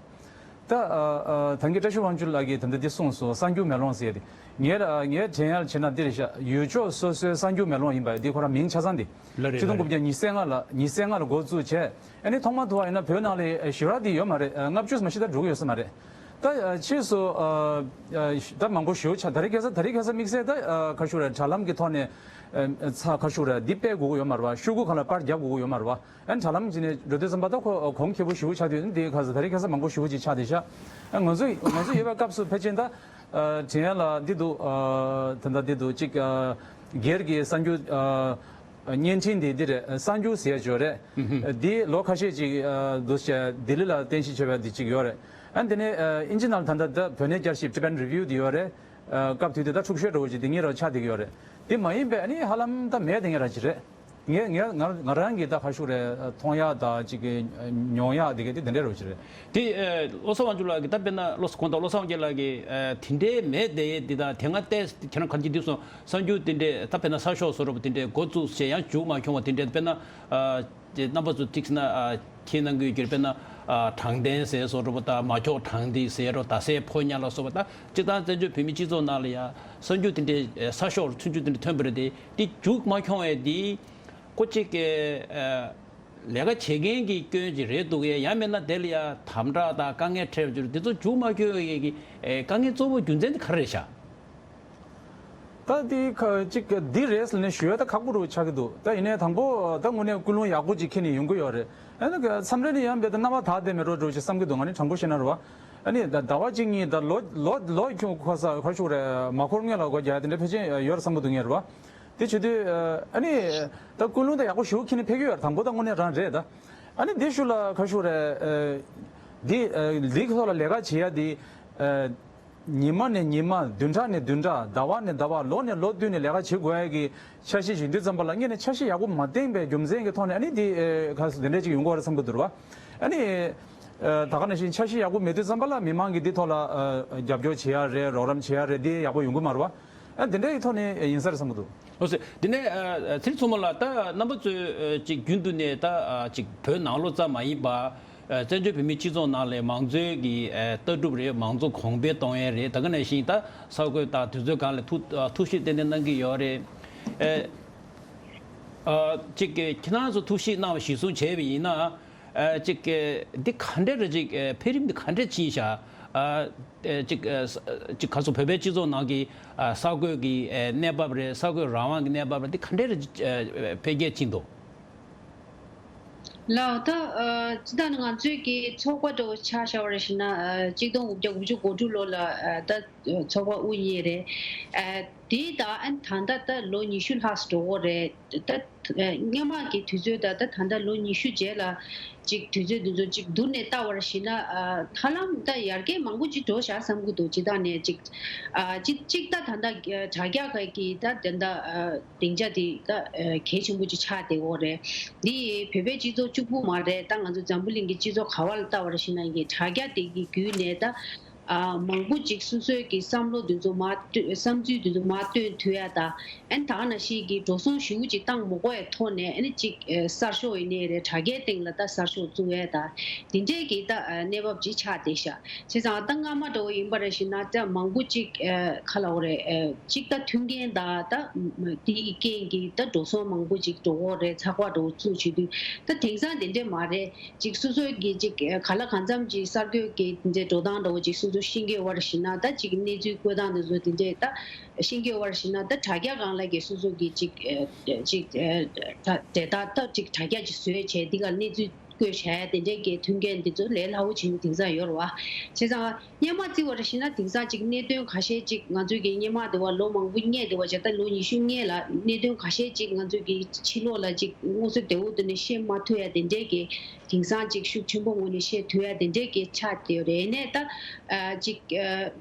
ད་ཨ་ཨ་ད་གིན་བཀྲ་ཤིས་དབང་ཕྱུག་ལགས་ཀྱིས་ད་ལྟ་འདི་གསུངས་སོང་། གསར་འགྱུར་མེ་ལོང་ཟེར་ཡ་དེ། ངའི་ཨ་ངའི་དྲན་ཡ་ལ་བྱས་ན་འདི་རེད་ཤག་ཡུལ་ཕྱོགས་སོ་སོའི་གསར་འགྱུར་མེ་ལོང་ཡིན་པ་འདི་ཁོ་རང་མིང་ཆ་ཚང་འདི། ལ་རེད། ཆིག་སྟོང་དགུ་བརྒྱ་ཉི་ཤུ་རྩ་ལྔ་ལ་ཉི་ཤུ་རྩ་ལྔ་ལ་འགོ་བཙུགས་བྱས། ཨ་ནི་ཐོག་མ་ཐུག་པ་ཡིན་ན་བོད་ནང་ལ་ཞེ་དྲག་འདི་ཡོད་མ་རེད། ཨ་ལྔ་བཅུ་མ་གཏོགས་ད་འགྲོ་གི་ཡོད་ས་མ་རེད། ད་ཨ་ཕྱིས་སུ་ཨ་ཨ་ད་མང་པོ་ཞེ་པོ་ཆགས། ད་རེས་ཁ་སང་ད་རེས་ཁ་སང་དམིགས་བསལ་ད་ཨ་ག་ཞུ་རེད། དྲ་ལམ་གྱི་ཐོག་ནས་ཨ་ཚ་ག་ཞུ་རེད། འདི་སྤེལ་དགོས་ཀྱི་ཡོད་མ་རེད་པ། ཤོག་གུ་ཁ་ལ་པར་རྒྱབ་དགོས་ཀྱི་ཡོད་མ་རེད་པ། ཨ་ནི་དྲ་ལམ་གྱི་ནས་འགྲོ་དུས་ཙམ་པ་ད་ཁོ་གོང་ཁེ་པོ་ཞེ་པོ་ཆགས་དུས། འདི་ཁ་སང་ད་རེས་ཁ་སང་མང་པོ་ཞེ་པོ་ཅིག་ཆགས་བསྡད་ཤག་ཨ་ང་ཚོ་ང་ཚོ་ཡོད་པའི་སྐབས་སུ་ཕལ་ཆེར་ད་ཨ་དྲན་ཡ་ལ་འདི་འདུག་ཨ་ད་ད་འདི་འདུག་ཅིག་ཨ་སྒེར་གྱི་གསར་འགྱུར་ཨ་བརྙན་འཕྲིན་འདི་འདི་རེད། གསར་འགྱུར་ཟེར་ཡ་ཅིག་ཡོད་རེད། འདི་ལོ་ཁ་ཤས་ཅིག་ཨ་འདུག་བྱས་ལྡི་ལི་ལ་རྟེན་གཞི་བྱས་པའི་འདི་ཅིག་ཡོད་རེད། ཨ་འདི་ནས་ཨ་ཨིན་ཇི་ནང་ད་ལྟ་ད་བོད་གནས་བསྐྱར་ཞིབ་Tibetan Review འདི་ཡོད་རེད། ཨ་སྐབས་དེ་དུས་ད་འཁྲུག་ཤོས་འདྲ་བོ་ཅིག་འདི་གཉིས་ར་ཆགས་བསྡད་ཀྱི་ཡོད་རེད། འདི་མ་ཡིན་པའི་ཨ་ནི་ཧ་ལམ་ད་མེད་བསྡད་མཁན་ར་ཅིག་རེད། ངས་ངས་ང་ང་རང་གིས་ད་ག་ཞུ་རེད། མཐོང་ཡག་དང་ཅིག་གི་མྱོང་ཡག་འདི་ག་དེ་དེ་འདྲ་ར་ཅིག་རེད། དེ་ཨ་བློ་བཟང་དབང་ཕྱུག་ལགས་ཀྱིས་ད་དཔེར་ན་བློ་བཟང་ཁོང་དང་བློ་བཟང་དབང་རྒྱལ་ལགས་ཀྱིས་ཨ་དེ་འདྲའི་མེད་བསྡད་ཡས་འདི་དང་། དེ་སྔ་ཏོག་ཙམ་ཁྱེད་རང་ག་རེ་བྱས་འདུག་སོང་། གསར་འགྱུར་དེ་འདྲའི་ད་དཔེར་ན་གསར་ཤོག་བཟོ་འདྲ་པོ་དེ་འདྲའི་འགོ་བཙུགས་བྱས་ཡང་མཇུག་མ་འཁྱོངས་པ་དེ་འདྲའི། དཔེར་ན་ཨ་དེ་རྣམ་པ་ཚོ་ཐིག་ན་ཨ་ཁྱེད་གནང་གི་ཡོད་ཀྱི་རེད། དཔེར་ན་ཨ་དྲང་བདེན་ཟེར་བཟོ་འདྲ་པོ་དང་། མ་འཁྱོག་དྲང་བདེན་ཟེར་རོ། རྡ་སའི་ཕོ་ཉ་ལ་སོགས་པ་དང་། སྤྱིར་བཏང་བཙན་བྱོལ་བོད་མིའི་སྤྱི་ཚོགས་ནང་ལ་ཡང་གསར་འགྱུར་དེ་འདྲའི་ཨ་གསར་ཤོག་ཚུན་ཆད་དེ་འདྲ་ཐོན་པ་རེད་དེ། དེ་མཇུག་མ་འཁྱོངས་ཡས་དེ་ཁོ་གཅིག་གི་ཨ་ལས་ཀ་བྱེད་མཁན་གྱི་སྐྱོན་ཅིག་རེད་འདུག་གས། ཡང་མིན་ན་དེ་ལ་ཡང་དམ་དྲག་དང་དཀའ་ངལ་འཕྲད་པ་ཅིག་རེད། དེ་ཚོ་མཇུག་མ་འཁྱོངས་ཡས་ཀྱི་ཨེ་དཀའ་ངལ་གཙོ་བོ་རྒྱུ་མཚན་དེ་ག་རེ་རེད་ཤག་ད་འདི་ཁ་ཅིག་འདི་རེད་ཟེར་ནས་ཞུ་ཡ་ད་ཁག་པོ་རུ་ཆགས་ཀྱི་འདུག་ད་ཡིན་ནའི་དང་པོ་ད་དངོས་གནས་ཀུན་སློང་ཡག་པོ་ཅིག་འཁྱེར་ནས་ཡོང་གི་ཡོད་རེད། ཨ་ནི་མཚམས་རེ་ནས་ཡང་རྦད་དེ་རྣ་བ་དག་བསྡད་མེད་འགྲོ་འགྲོ་ཅིག་བསམ་གྱི་འདུག་ང་ནི་དྲང་པོ་བཤད་ན་རེད་བ། ཨ་ནི་ཟླ་ཟླ་བ་གཅིག་གཉིས་ད་ལོ་ལོ་ལོ་ཁྱོད་ཁ་ས་ཁ་ཤུགས་རེད། མ་འཁོར་སྔོན་ལ་སྒོ་རྒྱག་ཡ་དེ་འདྲ་ཕལ་ཆེར་ཡོད་རེད་བསམ་གྱི་འདུག་ངས་རེད་བ། དེ་བྱེད་དུས་ཨ་ནི་ད་ཀུན་སློང་ད་ཡག་པོ་ཞེ་པོ་འཁྱེར་ནས་ཕེབས་ཀྱི་ཡོད་རེད། དང་པོ་ད་དངོས་གནས་རང་རེད་ད། ཨ་ནི་འདི་ཤུ་ལ་ཁ་ཤུགས་རེད། འདི་ལིག་ཐོག་ལ་ལས་ཀ་བྱེད་ཡ་འདི། ཉི་མ་ནས་ཉི་མ། བདུན་ཕྲག་ནས་བདུན་ཕྲག་ཟླ་བ་ནས་ཟླ་བ། ལོ་ནས་ལོ་བསྟུད་ནས་ལས་ཀ་བྱེད་དགོས་ཡ་གི་འཆར་གཞི་ཞིག་ཡིན་དུས་ཙམ་པ་ལ། སྔོན་ནས་འཆར་གཞི་ཡག་པོ་མ་བཏིང་པའི་རྒྱུ་མཚན་གྱི་ཐོག་ནས་ཨ་ནི་འདི་ཨེ་ག་ཟེར་དེ་འདྲས་ཅིག་ཡོང་གི་ཡོད་རེད་བསམ་གྱི་འདུག་རེད་བ། ཨ་ནི་ཨེ་ད་ག་ནང་བཞིན་འཆར་གཞི་ཡག་པོ་མེད་དུས་ཙམ་པ་ལ་མི་མང་གིས་འདི་ཐོག་ལ་ཨེ་རྒྱབ་སྐྱོར་བྱེད་ཡ་རེད། རོགས་རམ་བྱེད་ཡ་རེད། འདི་ཡག་པོ་ཡོང་གི་མ་རེད་བ། ཨ་དེ་འདྲས་ཀྱི་ཐོག་ནས་ཡིན་ས་རེད་བསམ་གྱི་འདུག་ལགས་སོ། དེ་ནས་ཨ་ཚེ་རིང་མཚོ་མོ་ལགས། ད་རྣམ་པ་ཚོས་ཨ་ཅིག་རྒྱུན་དུ་ནས་ད་ཨ་ཅིག་བོད་ནང་ལོགས་ཙམ་མ་ཡིན་པ། ཨ་བཙན་བྱོལ་བོད་མིའི་སྤྱི་ཚོགས་ནང་ལ་མང་གཙོའི་གི་ཨ་ལྟ་གྲུབ་རེད། མང་གཙོ་གོང་འཕེལ་གཏོང་ཡས་རེད། ད་ག་ནང་བཞིན་ད་གསར་འགོད་དང་དུས་ཚོད་སྒང་ལ་ཐུགས་ཨ་ཐུགས་ཞིབ་ཏན་ཏན་གནང་གི་ཡོད་རེད། ཨ་ཨ་ཅིག་ཁྱེད་རང་ཚོ་ཐུགས་ཞིབ་གནང་བ་གཞིར་བཟུང་བྱས་པ་ཡིན་ན། ཨ་ཅིག་འདི་ག་འདྲ་རེད། ཅིག་འཕེལ་རིམ་འདི་ག་འདྲ་ཕྱིན་ཤག་ཨ་ཅིག་ཅིག་ག་ཚོད་བོད་པའི་སྤྱི་ཚོགས་ནང་གི་ཨ་གསར་འགོད་ཀྱི་ཨ་གནས་བབ་རེད། གསར་འགོད་རང་དབང་གི་གནས་བབ་རེད། འདི་ག་འདྲ་རེད། ཨ་འཕེལ་རྒྱས་ཕྱིན་འདུག་ལགས། ད་ཨ་སྤྱིར་བཏང་ནས་ང་ཚོའི་གི་ཚོགས་པ་འདྲ་བོ་ཆ་བཞག་པ་རེད་ཞུ་ན། ཨ་གཅིག་སྟོང་དགུ་བརྒྱ་དགུ་བཅུ་གོ་དྲུག་ལོ་ལ་ཨ་ད་ཚོགས་པ་དབུ་བརྙེས་རེད། ཨ་དེ་ད་ཨ་ད་ལྟ་ད་ལོ་ཉི་ཤུ་ལྷག་འགྲོ་གི་རེད། ད་སྔོན་མ་གི་དུས་ཚོད་དང་ད་ད་ལྟ་ལོ་ཉི་ཤུ་རྗེས་ལ་ཅིག་དུས་ཚོད་འདི་ཚོ་ཅིག་བསྡུར་ནས་བལྟ་བར་ཞིག་ན། ཨ་ཧ་ལམ་ད་ཡར་རྒྱས་མང་པོ་ཅིག་འགྲོ་བཞག་བསམ་གྱི་འདུག་སྤྱིར་བཏང་ནས་ཅིག་ཨ་ཅིག་ཅིག་ད་ད་ལྟ་དྲ་རྒྱ་གི་ད་ད་ལྟ་ཨ་སྡིངས་ཆ་དེ་ད་ཨ་གལ་ཆེན་པོ་ཅིག་ཆགས་བསྡད་ཡོད་རེད། འདི་བོད་པའི་སྤྱི་ཚོགས་གཅིག་པུ་མ་རེད། ད་ང་ཚོ་འཛམ་བུ་གླིང་གི་སྤྱི་ཚོགས་ག་བ་ལ་བལྟ་བར་ཞིག་ན་ཡིན་གྱི་དྲ་རྒྱ་དེ་གི་བརྒྱུད་ནས་ད། ཨ་མང་པོ་ཅིག་སོ་སོའི་གི་བསམ་བློ་འདི་ཚོ་མར་བཏོན། བསམ་ཚུལ་འདི་ཚོ་མར་བཏོན་ཐུབ་ཡ་དང་། ཨ་ནི་ད་ག་ནང་བཞིན་གྱི་འགྲོ་སོང་ཞེ་པོ་ཅིག་བཏང་མ་དགོས་པའི་ཐོག་ནས། ཨ་ནི་ཅིག་ཨ་གསར་ཤོག་ཡིན་ནའི་རེད། དྲ་རྒྱའི་སྟེང་ལ་ད་གསར་ཤོག་བཙུགས་ཡ་དང་། དེ་འདྲའི་གི་ད་ཨ་གནས་བབ་ཅིག་ཆགས་བསྡད་ཤག་བྱས་ཙང་ད་སྔ་མ་འདྲ་བོ་ཡིན་པ་རེད་ཞེ་ན། ད་མང་པོ་ཅིག་ཨ་ག་ལབ་དགོས་རེད། ཨ་ཅིག་ད་མཐུན་རྐྱེན་དང་ད་དེའི་རྐྱེན་གྱིས་ད་འགྲོ་སོང་མང་པོ་ཅིག་འགྲོ་གི་རེད། ཚགས་པར་འདྲ་བོ་བཙུགས་བྱེད་དུས། ད་དེང་སང་དེ་འདྲས་མ་རེད། ཅིག་སོ་སོའི་གི་ཅིག་ག་ལ་གང་འཚམ་ཅིག་གསར་འགོད་ཀྱི་དེ་འདྲའི་འགྲོ་སྟངས་འདྲ་བོ་ཅིག་སོ་སོ་ཤེས་ཀྱི་ཡོད་པ་རེད་ཞེ་ན། ད་ཅིག་གནས་ཚུལ་བཀོད་སྟངས་དེ་ཚོ་དེ་འདྲས་ད་ཤེས་ཀྱི་ཡོད་པ་རེད་ཞེ་ན། ད་དྲ་རྒྱ་སྒང་ལ་གི་སོ་སོ་གི་ཅིག་ཨ་ཅིག་ཨ་འབྲེལ་ཐག་ད་ཅིག་དྲ་རྒྱ་ཅིག་བཟོས་བྱས། འདི་ག་གནས་ཚུལ་བཀོད་བྱ་ཡ་དེ་འདྲས་ཀྱི་མཐུན་རྐྱེན་དེ་ཚོ་ལས་སླ་བོ་བྱེད་ཀྱི་དེང་སང་ཡོད་རེད་བ། བྱས་ཙང་སྔོན་མ་བརྩི་བ་རེད་ཞེ་ན། དེང་སང་ཅིག་གནད་དོན་ཁ་ཤས་ཅིག་ང་ཚོའི་གི་སྔོན་མ་དེ་བ་ལོ་མང་པོ་སྔོན་དེ་བ་བྱས། ད་ལོ་ཉི་ཤུ་སྔོན་ལ་གནད་དོན་ཁ་ཤས་ཅིག་ང་ཚོའི་གི་ཕྱི་ལོགས་ལ་ཅིག་དངོས་སུ་བདེ་བོ་དེ་ནས་བཤད་མ་ཐུབ་ཡ་དེ་འདྲས་ཀྱི། དེང་སང་ཅིག་ཤུགས་ཆེན་པོ་ངོས་ནས་བཤད་ཐུབ་ཡ་དེ་འདྲས་ཀྱི་ཆགས་བསྡད་ཡོད་རེད། ཡིན་ནའི་ད་ཨ་ཅིག་ཨ་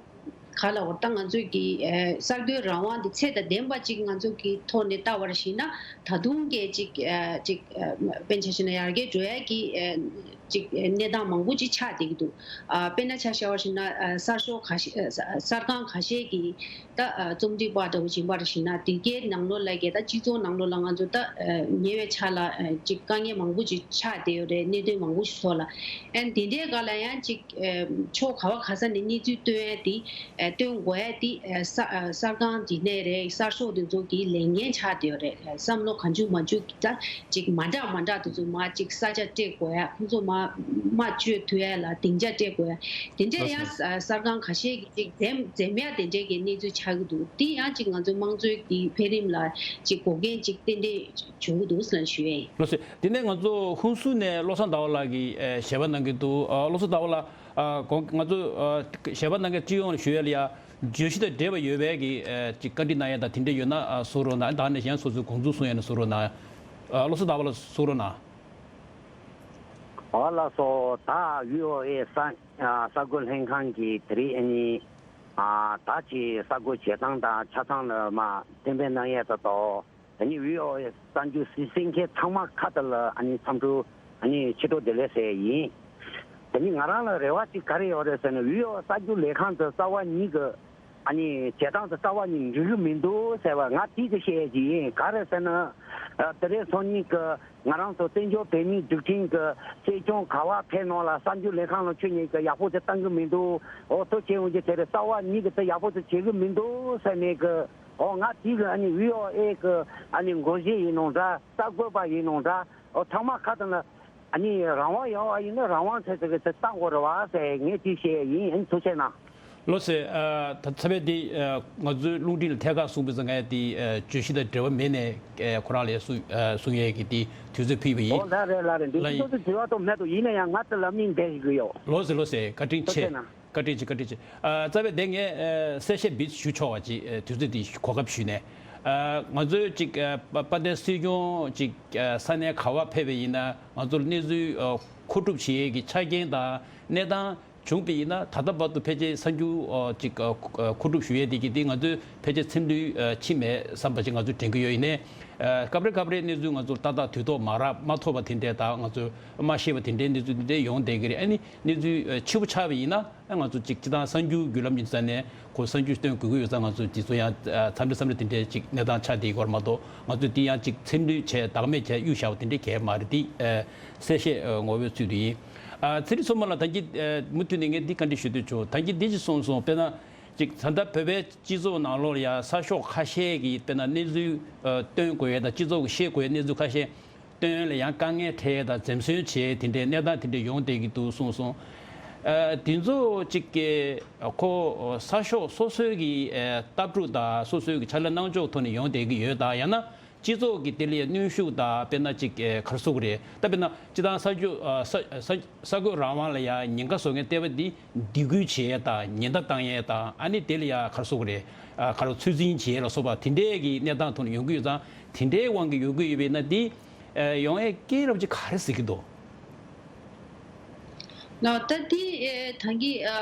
ག་ལབ་དགོས། ད་ང་ཚོའི་གི་ཨ་གསར་འགོད་རང་དབང་དེ་ཚད་དང་ལྡན་པ་ཅིག་ང་ཚོ་གི་ཐོག་ནས་ལྟ་བ་རེད་ཞེ་ན། ད་དུང་གི་ཅིག་ཨ་ཅིག་ཨ་དཔེར་ན་ཆ་བཞག་ན་ཡར་རྒྱས་འགྲོ་ཡ་གི་ཨ་ཅིག་གནས་སྟངས་མང་པོ་ཅིག་ཆགས་བསྡད་ཀྱི་འདུག་ཨ་དཔེར་ན་ཆ་བཞག་པ་ཞིག་ན། ཨ་གསར་ཤོག་ཁ་ཤས། ཨ་གསར་ཁང་ཁ་ཤས་ཀྱིས་ད་ཨ་རྩོམ་སྒྲིག་པ་འདྲ་བོ་ཡིན་པ་རེད་ཞེ་ན། དེ་གའི་ནང་ལོགས་ལ་གི་ད་སྤྱི་ཚོགས་ནང་ལོགས་ལ་ང་ཚོ་ད་ཨ་ཉེ་བའི་ཆར་ལ་ཨ་ཅིག་དཀའ་ངལ་མང་པོ་ཅིག་ཆགས་བསྡད་ཡོད་རེད། གནད་དོན་མང་པོ་ཞིག་ཐོག་ལ། ཨ་དེ་འདྲའི་སྒང་ལ་ཡང་ཅིག་ཨ་ཕྱོགས་ག་བ་ག་ས་ནས་གནས་ཚུལ་བཏོན་ཡ་དེ། ཨ་བཏོན་དགོས་ཡ་དེ། ཨ་གསར་ཨ་གསར་ཁང་དེ་ནས་རེད། གསར་ཤོག་དེ་ཚོ་གི་ལས་འགན་ཆགས་བསྡད་ཡོད་རེད། ཨ་བསམ་བློ་གང་བྱུང་མང་བྱུང་གི་ད་ཅིག་མ་འདྲ་མ་འདྲ་དེ་ཚོ་མར་ཅིག་ས་ཆ་སྤྲད་དགོས་ཡ། ཁོང་ཚོ་མར་དམག་སྤྱོད་ཐུབ་ཡ་ལ་སྡིངས་ཆ་སྤྲད་དགོས་ཡ། དེ་འདྲ་ཡང་ལགས་སོ། ཨ་གསར་ཁང་ཁ་ཤས་ཀྱིས་ཅིག་འཛེམ་འཛེམ་ཡ་དེ་འདྲའི་གི་གནས་ཚུལ་ཆགས་ཀྱི་འདུག་དེ་ཡང་ཅིག་ང་ཚོའི་དམངས་གཙོའི་གི་འཕེལ་རིམ་ལ་ཅིག་འགོག་རྐྱེན་ཅིག་ཏན་ཏན་བྱུང་གི་འདུག་ཟེར་ཞུ་ཡ་ཡིན། ལགས་སོ། དེ་ནས་ང་ཚོ་ཧུན་སུར་ནས་བློ་བཟང་ཟླ་བ་ལགས་ཀྱིས་ཨ་ཞལ་པར་གནང་གི་འདུག་ཨ་བློ་བཟང་ཟླ་བ་ལགས། ཨ་གོང་ང་ཚོ་ཨ་ཞལ་པར་གནང་མཁན་སྤྱི་ཡོངས་ལ་ཞུ་ཡ་ལ་ཡ། བརྗོད་གཞི་དང་འབྲེལ་བ་ཡོད་པའི་གི་ཨ་ཅིག་བཀའ་འདྲི་གནང་ཡ་དང་དེ་འདྲ་ཡོད་ན་ཨ་གསུང་རོགས་གནང་། ད་ནས་གཞན་སོ་སོའི་དགོངས་ཚུལ་གསུང་ཡ་ན་གསུང་རོགས་གནང་། ཨ་བློ་བཟང་ཟླ་བ་ལགས་གསུང་རོགས་གནང་། ཨོ་ལགས་སོ། ད་བྷི་ཨོ་ཨེ་གསར་ཨ་གསར་འགོད་ལྷན་ཁང་གིས་དེ་རིང་ཨ་ནི་ཨ་ད་ཅིག་གསར་འགོད་བྱེད་སྟངས་དང་ཆ་ཚང་ལ་མར་གཏན་འབེབས་གནང་ཡས་ད་དོ། ད་ནི་བྷི་ཨོ་ཨེ་གསར་འགྱུར་གསན་མཁན་ཚང་མ་ཁ་ཐུག་ལ་ཨ་ནི་འཚམས་འདྲི་ཨ་ནི་ཕྱི་དྲོ་བདེ་ལེགས་ཟེར་ཡིན། ད་ནི་ང་རང་ལ་རེ་བ་ཅིག་ག་རེ་ཡོད་རེད་ཟེར་ན། བྷི་ཨོ་ཨེ་གསར་འགྱུར་ལས་ཁང་དུ་རྩ་བ་ཉིད་ཀྱི་ཨ་ནི་བྱེད་སྟངས་དེ་རྩ་བ་ཉིད་འགྲིག་གི་མི་འདུག་ཟེར་བ་ང་དེ་གི་བཤད་ཀྱི་ཡིན། ག་རེ་ཟེར་ན། ཨ་དེ་རིང་སང་ཉིན་གི་ང་རང་ཚོ་བཙན་བྱོལ་བོད་མིའི་སྒྲིག་ཁྲིམས་གི་སྲིད་སྐྱོང་ག་བ་ཕེབས་ནང་ལ་གསར་འགྱུར་ལས་ཁང་ལ་ཁྱོད་གཉིས་ཀྱི་ཡག་པོ་དེ་གཏང་གི་མི་འདུག་ཨོ་ཐུགས་རྗེ་ཆེ་ཟེར་རེད། རྩ་བ་ཉིད་ཀྱི་དེ་ཡག་པོ་དེ་བྱེད་གི་མི་འདུག་ཟེར་ནས་གི། ཨོ་ང་དེ་གི་ཨ་ནི་བྷི་ཨོ་ཨེ་གི་ཨ་ནི་འགོ་བཞེས་ཡིན་ནོ་འདྲ། གསར་འགོད་པ་ཡིན་ནོ་འདྲ། ཨོ་ཚང་མ་ཁ་ཐུག་ལ་ཨ་ནི་རང་དབང་ཡོད་པ་ཡིན་ན་རང་དབང་ཆེད་དུ་གི་དེ་གཏང་དགོས་རེད་བ་ཟེར་ངས་དེ་བཤད་ཡིན། ཨ་ནི་ཐུགས་རྗེ་གནང་། ལགས་སོ། ཨ་ད་ཚ་བའི་དེ་ཨ་ང་ཚོའི་རླུང་འཕྲིན་ལ་ཐད་ཀར་གསུངས་པའི་ཙང་ངས་དེ་ཨ་བརྗོད་གཞི་དང་འབྲེལ་བ་མེད་ནས་ཨ་ཁོ་རང་ལ་གསུང་ཨ་གསུང་ཡས་ཀྱི་དེ་དུས་ཚོད་ཕུལ་བ་ཡིན། ཨོ་ལགས་རེད་ལགས་རེད། འདི་ལགས་ཡིན། སོ་སོ་དྲི་བ་དང་མེད་དོ། ཡིན་ན་ཡང་ང་དེ་ལ་མིང་འདེབས་ཞིག་གི་ཡོད། ལགས་སོ་ལགས་སོ། བཀའ་དྲིན་ཆེ། ཐུགས་རྗེ་གནང་། བཀའ་དྲིན་ཆེ། བཀའ་དྲིན་ཆེ། ཨ་རྩ་བའི་དེ་ངས་ཨ་གསལ་བཤད་འདི་ཞུ་ཆོག་པ་ཅིག་ཨ་དུས་ཚོད་འདི་གོ་སྐབས་ཞུས་ནས། ཨ་ང་ཚོའི་ཅིག་ཨ་དཔལ་ལྡན་སྲིད་སྐྱོང་ཅིག་ཨ་ས་གནས་ག་བ་ཕེབས་པ་ཡིན་ན་ང་ཚོར་གནས་ཚུལ་ཨ་མཁོ་སྒྲུབ་བྱེད་ཡས་ཀྱི་ཆ་རྐྱེན་དང་གནས་སྟངས་བྱུང་བ་ཡིན་ན། ད་ལྟ་བར་དུ་ཕལ་ཆེར་གསར་འགྱུར་ཨ་ཅིག་ཨ་མཁོ་སྒྲུབ་ཞུ་ཡས་དེ་གི་དེ་ང་ཚོས་ཕལ་ཆེར་ཚེམ་ལུས་ཨ་ཕྱིན་མེད་བསམ་པ་ཅིག་ང་ཚོས་དྲན་གྱི་ཡོད། ཡིན་ནའི་ཨ་སྐབས་རེ་སྐབས་རེ་གནས་ཚུལ་ང་ཚོར་ཏག་ཏག་དུས་ཐོག་མ་རག་མ་ཐོབ་པ་དེ་འདྲས་དང་། ང་ཚོས་མ་ཤེས་པ་དེ་འདྲའི་གནས་ཚུལ་དེ་འདྲས་ཡོང་བསྡད་ཀྱི་རེད། ཨ་ནི་གནས་ཚུལ་ཨ་ཕྱི་པོ་ཆགས་པ་ཡིན་ན། ཨ་ང་ཚོ་ཅིག་སྤྱིར་བཏང་གསར་འགྱུར་བརྒྱུད་ལམ་ཡིན་ཙང་ནས་ཁོ་གསར་འགྱུར་སྟོན་དགོས་ཀྱི་ཡོད་ཙང་། ང་ཚོ་དེ་ཚོ་ཡང་ཨ་འཚམས་འདྲི་འཚམས་འདྲི་དེ་འདྲའི་ཅིག་གནས་སྟངས་ཆགས་བསྡད་ཡོད་མ་གཏོགས། ང་ཚོས་དེ་ཡང་ཅིག་ཚེམ་ལུས་བྱས་བདག་མེད་བྱས་གཡུག་བཞག་པ་དེ་འདྲའི་གང་ཡང་མ་རེད། དེ་ཨ་གསལ་བཤད་ཨ་ངོ་བོའི་ཚུལ་དུ་ཡིན། ཨ་ཚེ་རིང་མཚོ་མོ་ལགས། ད་གིན་ཨ་མུ་མཐུད་ནས་ངས་འདི་བཀའ་འདྲི་ཞུ་འདོད་བྱུང་། ད་གིན་འདི་ཅིག་གསུངས་སོང་། དཔེར་ན་ཅིག་ད་ལྟ་བོད་པའི་སྤྱི་ཚོགས་ནང་ལོགས་ལ་ཡང་གསར་ཤོག་ཁ་ཤས་ཀྱིས་དཔེར་ན་གནས་ཚུལ་ཨ་སྟོན་དགོས་ཡས་དང་། སྤྱི་ཚོགས་ཀྱིས་ཤེས་དགོས་ཡས་གནས་ཚུལ་ཁ་ཤས་སྟོན་ལ་ཡང་དཀའ་ངལ་འཕྲད་ཡས་དང་འཛེམ་ཟོན་བྱེད་ཡས་དེ་འདྲའི་གནས་སྟངས་དེ་འདྲ་ཡོང་བསྡད་ཀྱི་འདུག་གསུངས་སོང་། ཨ་དེ་ཚོ་ཅིག་གི་ཁོ་གསར་ཤོག་སོ་སོའི་གི་ཨ་ལྟ་གྲུབ་དང་སོ་སོའི་གི་ཕྱག་ལས་གནང་ཕྱོགས་ཐོག་ནས་ཡོང་བསྡད་ཀྱི་ཡོད་དམ། ཡང་ན་སྤྱི་ཚོགས་ཀྱི་དེ་ལ་ཡང་གནོན་ཤུགས་དང་། དཔེར་ན་ཅིག་ཨ་ག་རེ་ཟེར་དགོས་རེད། ད་དཔེར་ན་སྤྱིར་བཏང་གསར་འགྱུར་ཨ་གསར་གསར་གསར་འགོད་རང་དབང་ལ་ཡང་ཉེན་ཁ་བཟོ་མཁན་ལྟེ་བ་འདི་སྡིགས་སྐུལ་བྱེད་ཡས་དང་ཉེན་བརྡ་བཏང་ཡས་དང་། ཨ་ནི་དེ་ལ་ཡང་ག་རེ་ཟེར་དགོས་རེད། ཨ་ག་རེ་ཚོད་འཛིན་བྱེད་ཡས་ལ་སོགས་པ་དེ་འདྲའི་གི་གནས་སྟངས་ཐོག་ནས་ཡོང་གི་ཡོད་ཙང་། དེ་འདྲའི་དབང་གིས་ཡོང་གི་ཡོད་པ་ཡིན་ན་དེ་ཨ་ཡོང་ཡས་རྐྱེན་རབ་ཅིག་ག་རེ་ཟེར་གྱི་འདུག་ལགས། ད་དེ་ཨེ་ད་གིན་ཨ་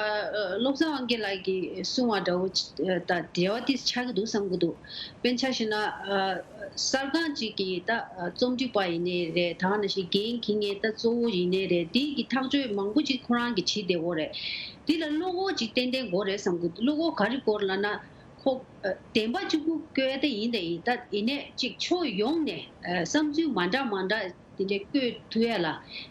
བློ་བཟང་དབང་རྒྱལ་ལགས་ཀྱིས་གསུངས་པ་འདྲ་བོ་ཅིག་ཨ་དང་འབྲེལ་བ་དེ་ཆགས་ཀྱི་འདུག་བསམ་གྱི་འདུག་དཔེར་ན་ཆ་བཞག་ན་ཨ་ གསར་ཁང་གཅིག་གི་ད་རྩོམ་སྒྲིག་པ་ཡིན་ནའི་རེད། ད་ནང་བཞིན་འགན་འཁྱེར་མཁན་ད་གཙོ་བོ་ཡིན་ནའི་རེད། དེ་གི་ཐག་གཅོད་མང་པོ་ཅིག་ཁོ་རང་གིས་བྱེད་བསྡད་ཡོད་རེད། དེ་ལ་བློ་ཁོག་ཅིག་ཏན་ཏན་དགོས་རེད་བསམ་གི་འདུག་བློ་ཁོག་ག་རེ་དགོས་ལབ་ན། ཁོ་བདེན་པ་གཅིག་པུ་བཀོད་ཡ་ད་ཡིན་ད་ཡིན། ད་ཡིན་ནའི་ཅིག་ཕྱོགས་ཡོངས་ནས་བསམ་ཚུལ་མ་འདྲ་མ་འདྲ་དེ་འདྲའི་བཀོད་ཐུབ་ཡ་ལ།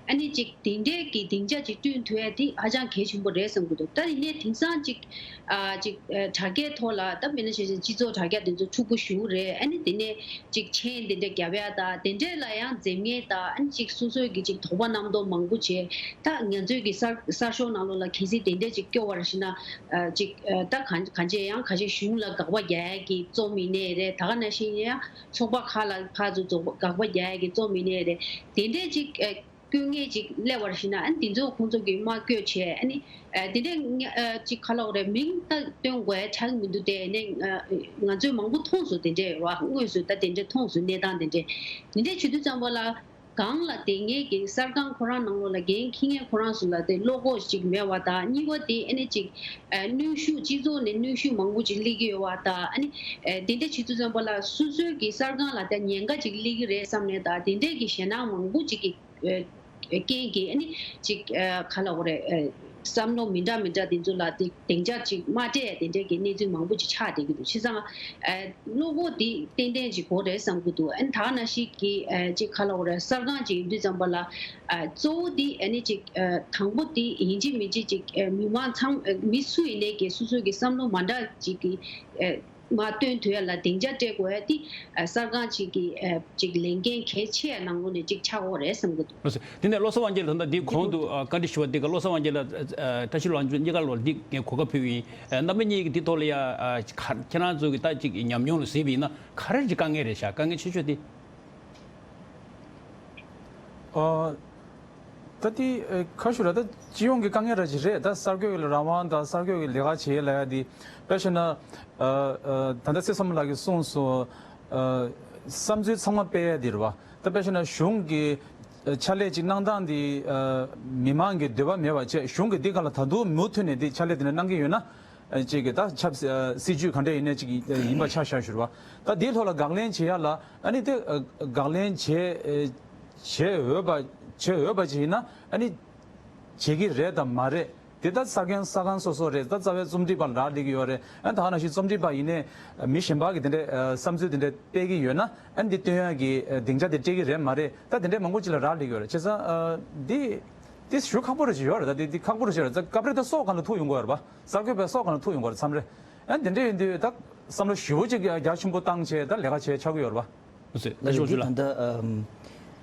ཨ་ནི་ཅིག་དེ་འདྲའི་གི་སྡིངས་ཆ་ཅིག་བསྐྲུན་ཐུབ་ཡ་དེ་ཧ་ཅང་གལ་ཆེན་པོ་རེད་བསམ་གི་འདུག་ད་ཡིན་ནའི་དེང་སང་ཅིག་ཨ་ཅིག་ཨ་དྲ་རྒྱའི་ཐོག་ལ་ད་དཔེར་ན་བྱས་ཙང་སྤྱི་ཚོགས་དྲ་རྒྱ་དེ་ཚོ་འཁྲུག་པོ་ཞེ་པོ་རེད། ཨ་ནི་དེ་ནས་ཅིག་མཆན་དེ་འདྲ་རྒྱབ་ཡ་ད་དེ་འདྲས་ལ་ཡང་འཛེམ་ངེས་ད། ཨ་ནི་ཅིག་སོ་སོའི་གི་ཅིག་དོགས་པ་རྣམ་རྟོག་མང་པོ་བྱས། ད་ང་ཚོའི་གི་གསར་གསར་ཤོག་ནང་ལོགས་ལ་གལ་སྲིད་དེ་འདྲས་ཅིག་སྐྱོ་བར་ཞིག་ན། ཨ་ཅིག་ཨ་ད་གང་གང་བྱས་ཡང་ཁ་ཤས་གཞུང་ལ་དགག་པ་རྒྱག་ཡ་གི་རྩོམ་ཡིན་ནའི་རེད། ད་ག་ནང་བཞིན་ཡང་ཚོགས་པ་ཁག་ལ་ཕར་ཚུར་རྫོགས་དགག་པ་རྒྱག་ཡ་གི་རྩོམ་ཡིན་ནའི་རེད། དེ་འདྲས་ཅིག་ཨ་བཀོད་མཁན་ཅིག་སླེབས་པར་ཞིག་ན། ཨ་ནི་དེ་ཚོ་ཁོང་ཚོ་གིས་མ་བཀོད་བྱས། ཨ་ནི་ཨ་དེ་འདྲས་ཨ་ཅིག་ག་ལབ་དགོས་རེད། མིང་ད་སྟོན་དགོས་ཡ་ཆགས་ཀྱི་མི་འདུག་སྟེ། ཨ་ནི་ཨ་ང་ཚོས་མང་པོ་མཐོང་སོང་། དེ་འདྲས་རེད་བ། དངོས་སུ་ད་དེ་འདྲས་མཐོང་སོང་། གནས་སྟངས་དེ་འདྲས། དེ་འདྲས་བྱེད་དུས་ཙམ་པ་ལ། སྒང་ལ་དེ་སྔའི་གི་གསར་ཁང་ཁོ་རང་ནང་ལོགས་ལ་འགན་འཁྱེར་མཁན་ཁོ་རང་ཚོ་ལ་དེ་བློ་ཁོག་ཅིག་མེད་པ་དང་། གཉིས་པ་དེ་ཨ་ནི་ཅིག་ཨ་གནོན་ཤུགས། སྤྱི་ཚོགས་ནས་གནོན་ཤུགས་མང་པོ་ཅིག་སླེབས་ཀྱི་ཡོད་པ་དང་། ཨ་ནི་ཨ་དེ་འདྲ་བྱེད་དུས་ཙམ་པ་ལ་སོ་སོའི་གི་གསར་ཁང་ལ་དེ་ཉེན་ཁ་ཅིག་སླེབས་ཀྱི་རེད་བསམ་ནས། ད་དེ་འདྲའི་གི་ཞེད་སྣང་མང་པོ་ཅིག་གི་ཨ་རྐྱེན་གྱིས་ཨ་ནི་ཅིག་ཨ་ག་ལབ་དགོས་རེད། ཨ་བསམ་བློ་མི་འདྲ་མི་འདྲ་དེ་ཚོ་ལ་དེ་སྡིངས་ཆ་ཅིག་མ་སྤྲད་དེ་འདྲའི་གི་གནས་ཚུལ་མང་པོ་ཅིག་ཆགས་བསྡད་ཀྱི་འདུག་བྱས་ཙང་ཨ་བློ་ཁོག་དེ་ཏན་ཏན་ཅིག་དགོས་རེད་བསམ་གྱི་འདུག་ཨ་ནི་ད་ག་ནང་བཞིན་གྱི་ཨ་ཅིག་ག་ལབ་དགོས་རེད། གསར་ཁང་ཅིག་ཡིན་དུས་ཙམ་པ་ལ་ཨ་གཙོ་བོ་དེ་ཨ་ནི་ཅིག་ཨ་དང་པོ་དེ་ཡིན་གཅིག་མིན་གཅིག་ཅིག་ཨ་མི་མང་ཚང་ཨ་མི་སུ་ཡིན་ནའི་གི་སོ་སོ་གི་བསམ་བློ་མ་འདྲ་ཅིག་གི་ཨ་མར་སྟོན་ཐུབ་ཡ་ལ་སྡིངས་ཆ་སྤྲད་དགོས་ཡ་དེ་ཨ་གསར་ཁང་ཅིག་གི་ཨ་ཅིག་ལས་འགན་གལ་ཆེ་ཡ་ནང་ལོགས་ནས་ཅིག་ཆགས་ཡོད་རེད་བསམ་གྱི་འདུག་ལགས་སོ། དེ་ནས་བློ་བཟང་དབང་རྒྱལ་ལགས། ད་ལྟ་འདི་གོང་དུ་ཨ་བཀའ་འདྲི་ཞུ་བ་འདི་ག་བློ་བཟང་དབང་རྒྱལ་ལགས། ཨ་བཀྲ་ཤིས་ལོ་ལགས་མཆོག་གཉིས་ཀ་ལོ་འདི་ངས་གོ་སྐབས་ཕུལ་བ་ཡིན། ཨ་རྣམ་པ་གཉིས་ཀྱིས་འདི་ཐོག་ལ་ཡ་ཨ་ཁ་ཁྱེད་རང་ཚོ་གི་ད་ཅིག་ཉམས་མྱོང་ལ་གཟིགས་པ་ཡིན་ན་ག་རེ་ཅིག་དཀའ་ངལ་རེད་ཤག་དཀའ་ངལ་ཆེ་ཤོས་དེ། ཨ་ད་དེ་ཨ་ཁ་ཤོ་ར་ད་སྤྱི་ཡོངས་ཀྱི་དཀའ་ངལ་ར་ཅིག་རེད། ད་གསར་འགོད་ལ་རང་དབང་དང་གསར་འགོད་ཀྱི་ལས་ཀ་བྱེད་ལ་ཡ་དེ། དཔེ་བཞག་ན་ཨ་ཨ་ད་ལྟ་སྲིད་བསམ་ལགས་ཀྱིས་གསུངས་སོང་། ཨ་བསམ་ཚུལ་ཚང་མ་སྤེལ་ཡ་དེ་རེད་བ། ད་དཔེ་བཞག་ན་གཞུང་གི་ཕྱག་ལས་ཅིག་གནང་སྟངས་འདི་ཨ་མི་མང་གི་འདོད་པ་མེད་པ་བྱས། གཞུང་གིས་འདི་ག་ལ་ད་དུང་མུ་མཐུད་ནས་འདི་ཕྱག་ལས་འདི་འདྲ་གནང་གི་ཡོད་ན། ཨ་ཅིག་གི་ད་ཆབ་སྲིད་ཨ་སྲིད་ཇུས་ག་འདྲ་ཡིན་ནའི་ཅིག་ཡིན་པ་ཆ་བཞག་ཞུ་རེད་བ། ད་འདིའི་ཐོག་ལ་དགག་ལན་བྱེད་ཡ་ལ་ཨ་ནི་དེ་ཨ་དགག་ལན་བྱེད་ཨེ་བྱེད་འོས་པ་བྱེད་འོས་པ་ཅིག་ཡིན་ན་ཨ་ནི་བྱེད་ཀྱི་རེད་དང་མ་རེད། དེ་ད་གསར་ཁང་གསར་ཁང་སོ་སོ་རེད། ད་རྩ་བའི་རྩོམ་སྒྲིག་པ་ལ་རག་ལས་ཀྱི་ཡོད་རེད། ཨ་ད་ག་ནང་བཞིན་རྩོམ་སྒྲིག་པ་ཡིན་ནའི་མི་གཞན་པ་གིས་དེ་འདྲའི་ཨ་བསམ་ཚུལ་དེ་འདྲ་སྤེལ་གྱི་ཡོད་ན་ཨ་འདི་སྟོན་ཡག་གི་ཨ་སྡིངས་ཆ་དེ་སྤྲད་ཀྱི་རེད་མ་རེད། ད་དེ་འདྲའི་མང་པོ་ཅིག་ལ་རག་ལས་ཀྱི་ཡོད་རེད། བྱས་ཙང་ཨ་འདི་འདི་ཞུ་ཁག་པོ་རེད་ཅིག་ཡོད་རེད། ད་འདི་འདི་ཁག་པོ་རེད་ཅིག་ཡོད་རེད། ད་སྐབས་རེ་ད་སྲོག་སྒང་ལ་ཐུག་ཡོང་གི་ཡོད་རེད་པ། གསར་འགོད་པའི་སྲོག་སྒང་ལ་ཐུག་ཡོང་གི་ཡོད་རེད་མཚམས་རེ། ཨ་འདི་འདྲ་ཡིན་དུས་ད་བསམ་བློ་ཞེ་པོ་ཅིག་རྒྱ་ཆེན་པོ་བཏང་བྱས་ད་ལས་ཀ་བྱས་ཆགས་ཀྱི་ཡོད་རེད་པ། ལགས་སོ། ད་ཞུ་ཞུ་ལ། ད་ལྟ་ཨམ་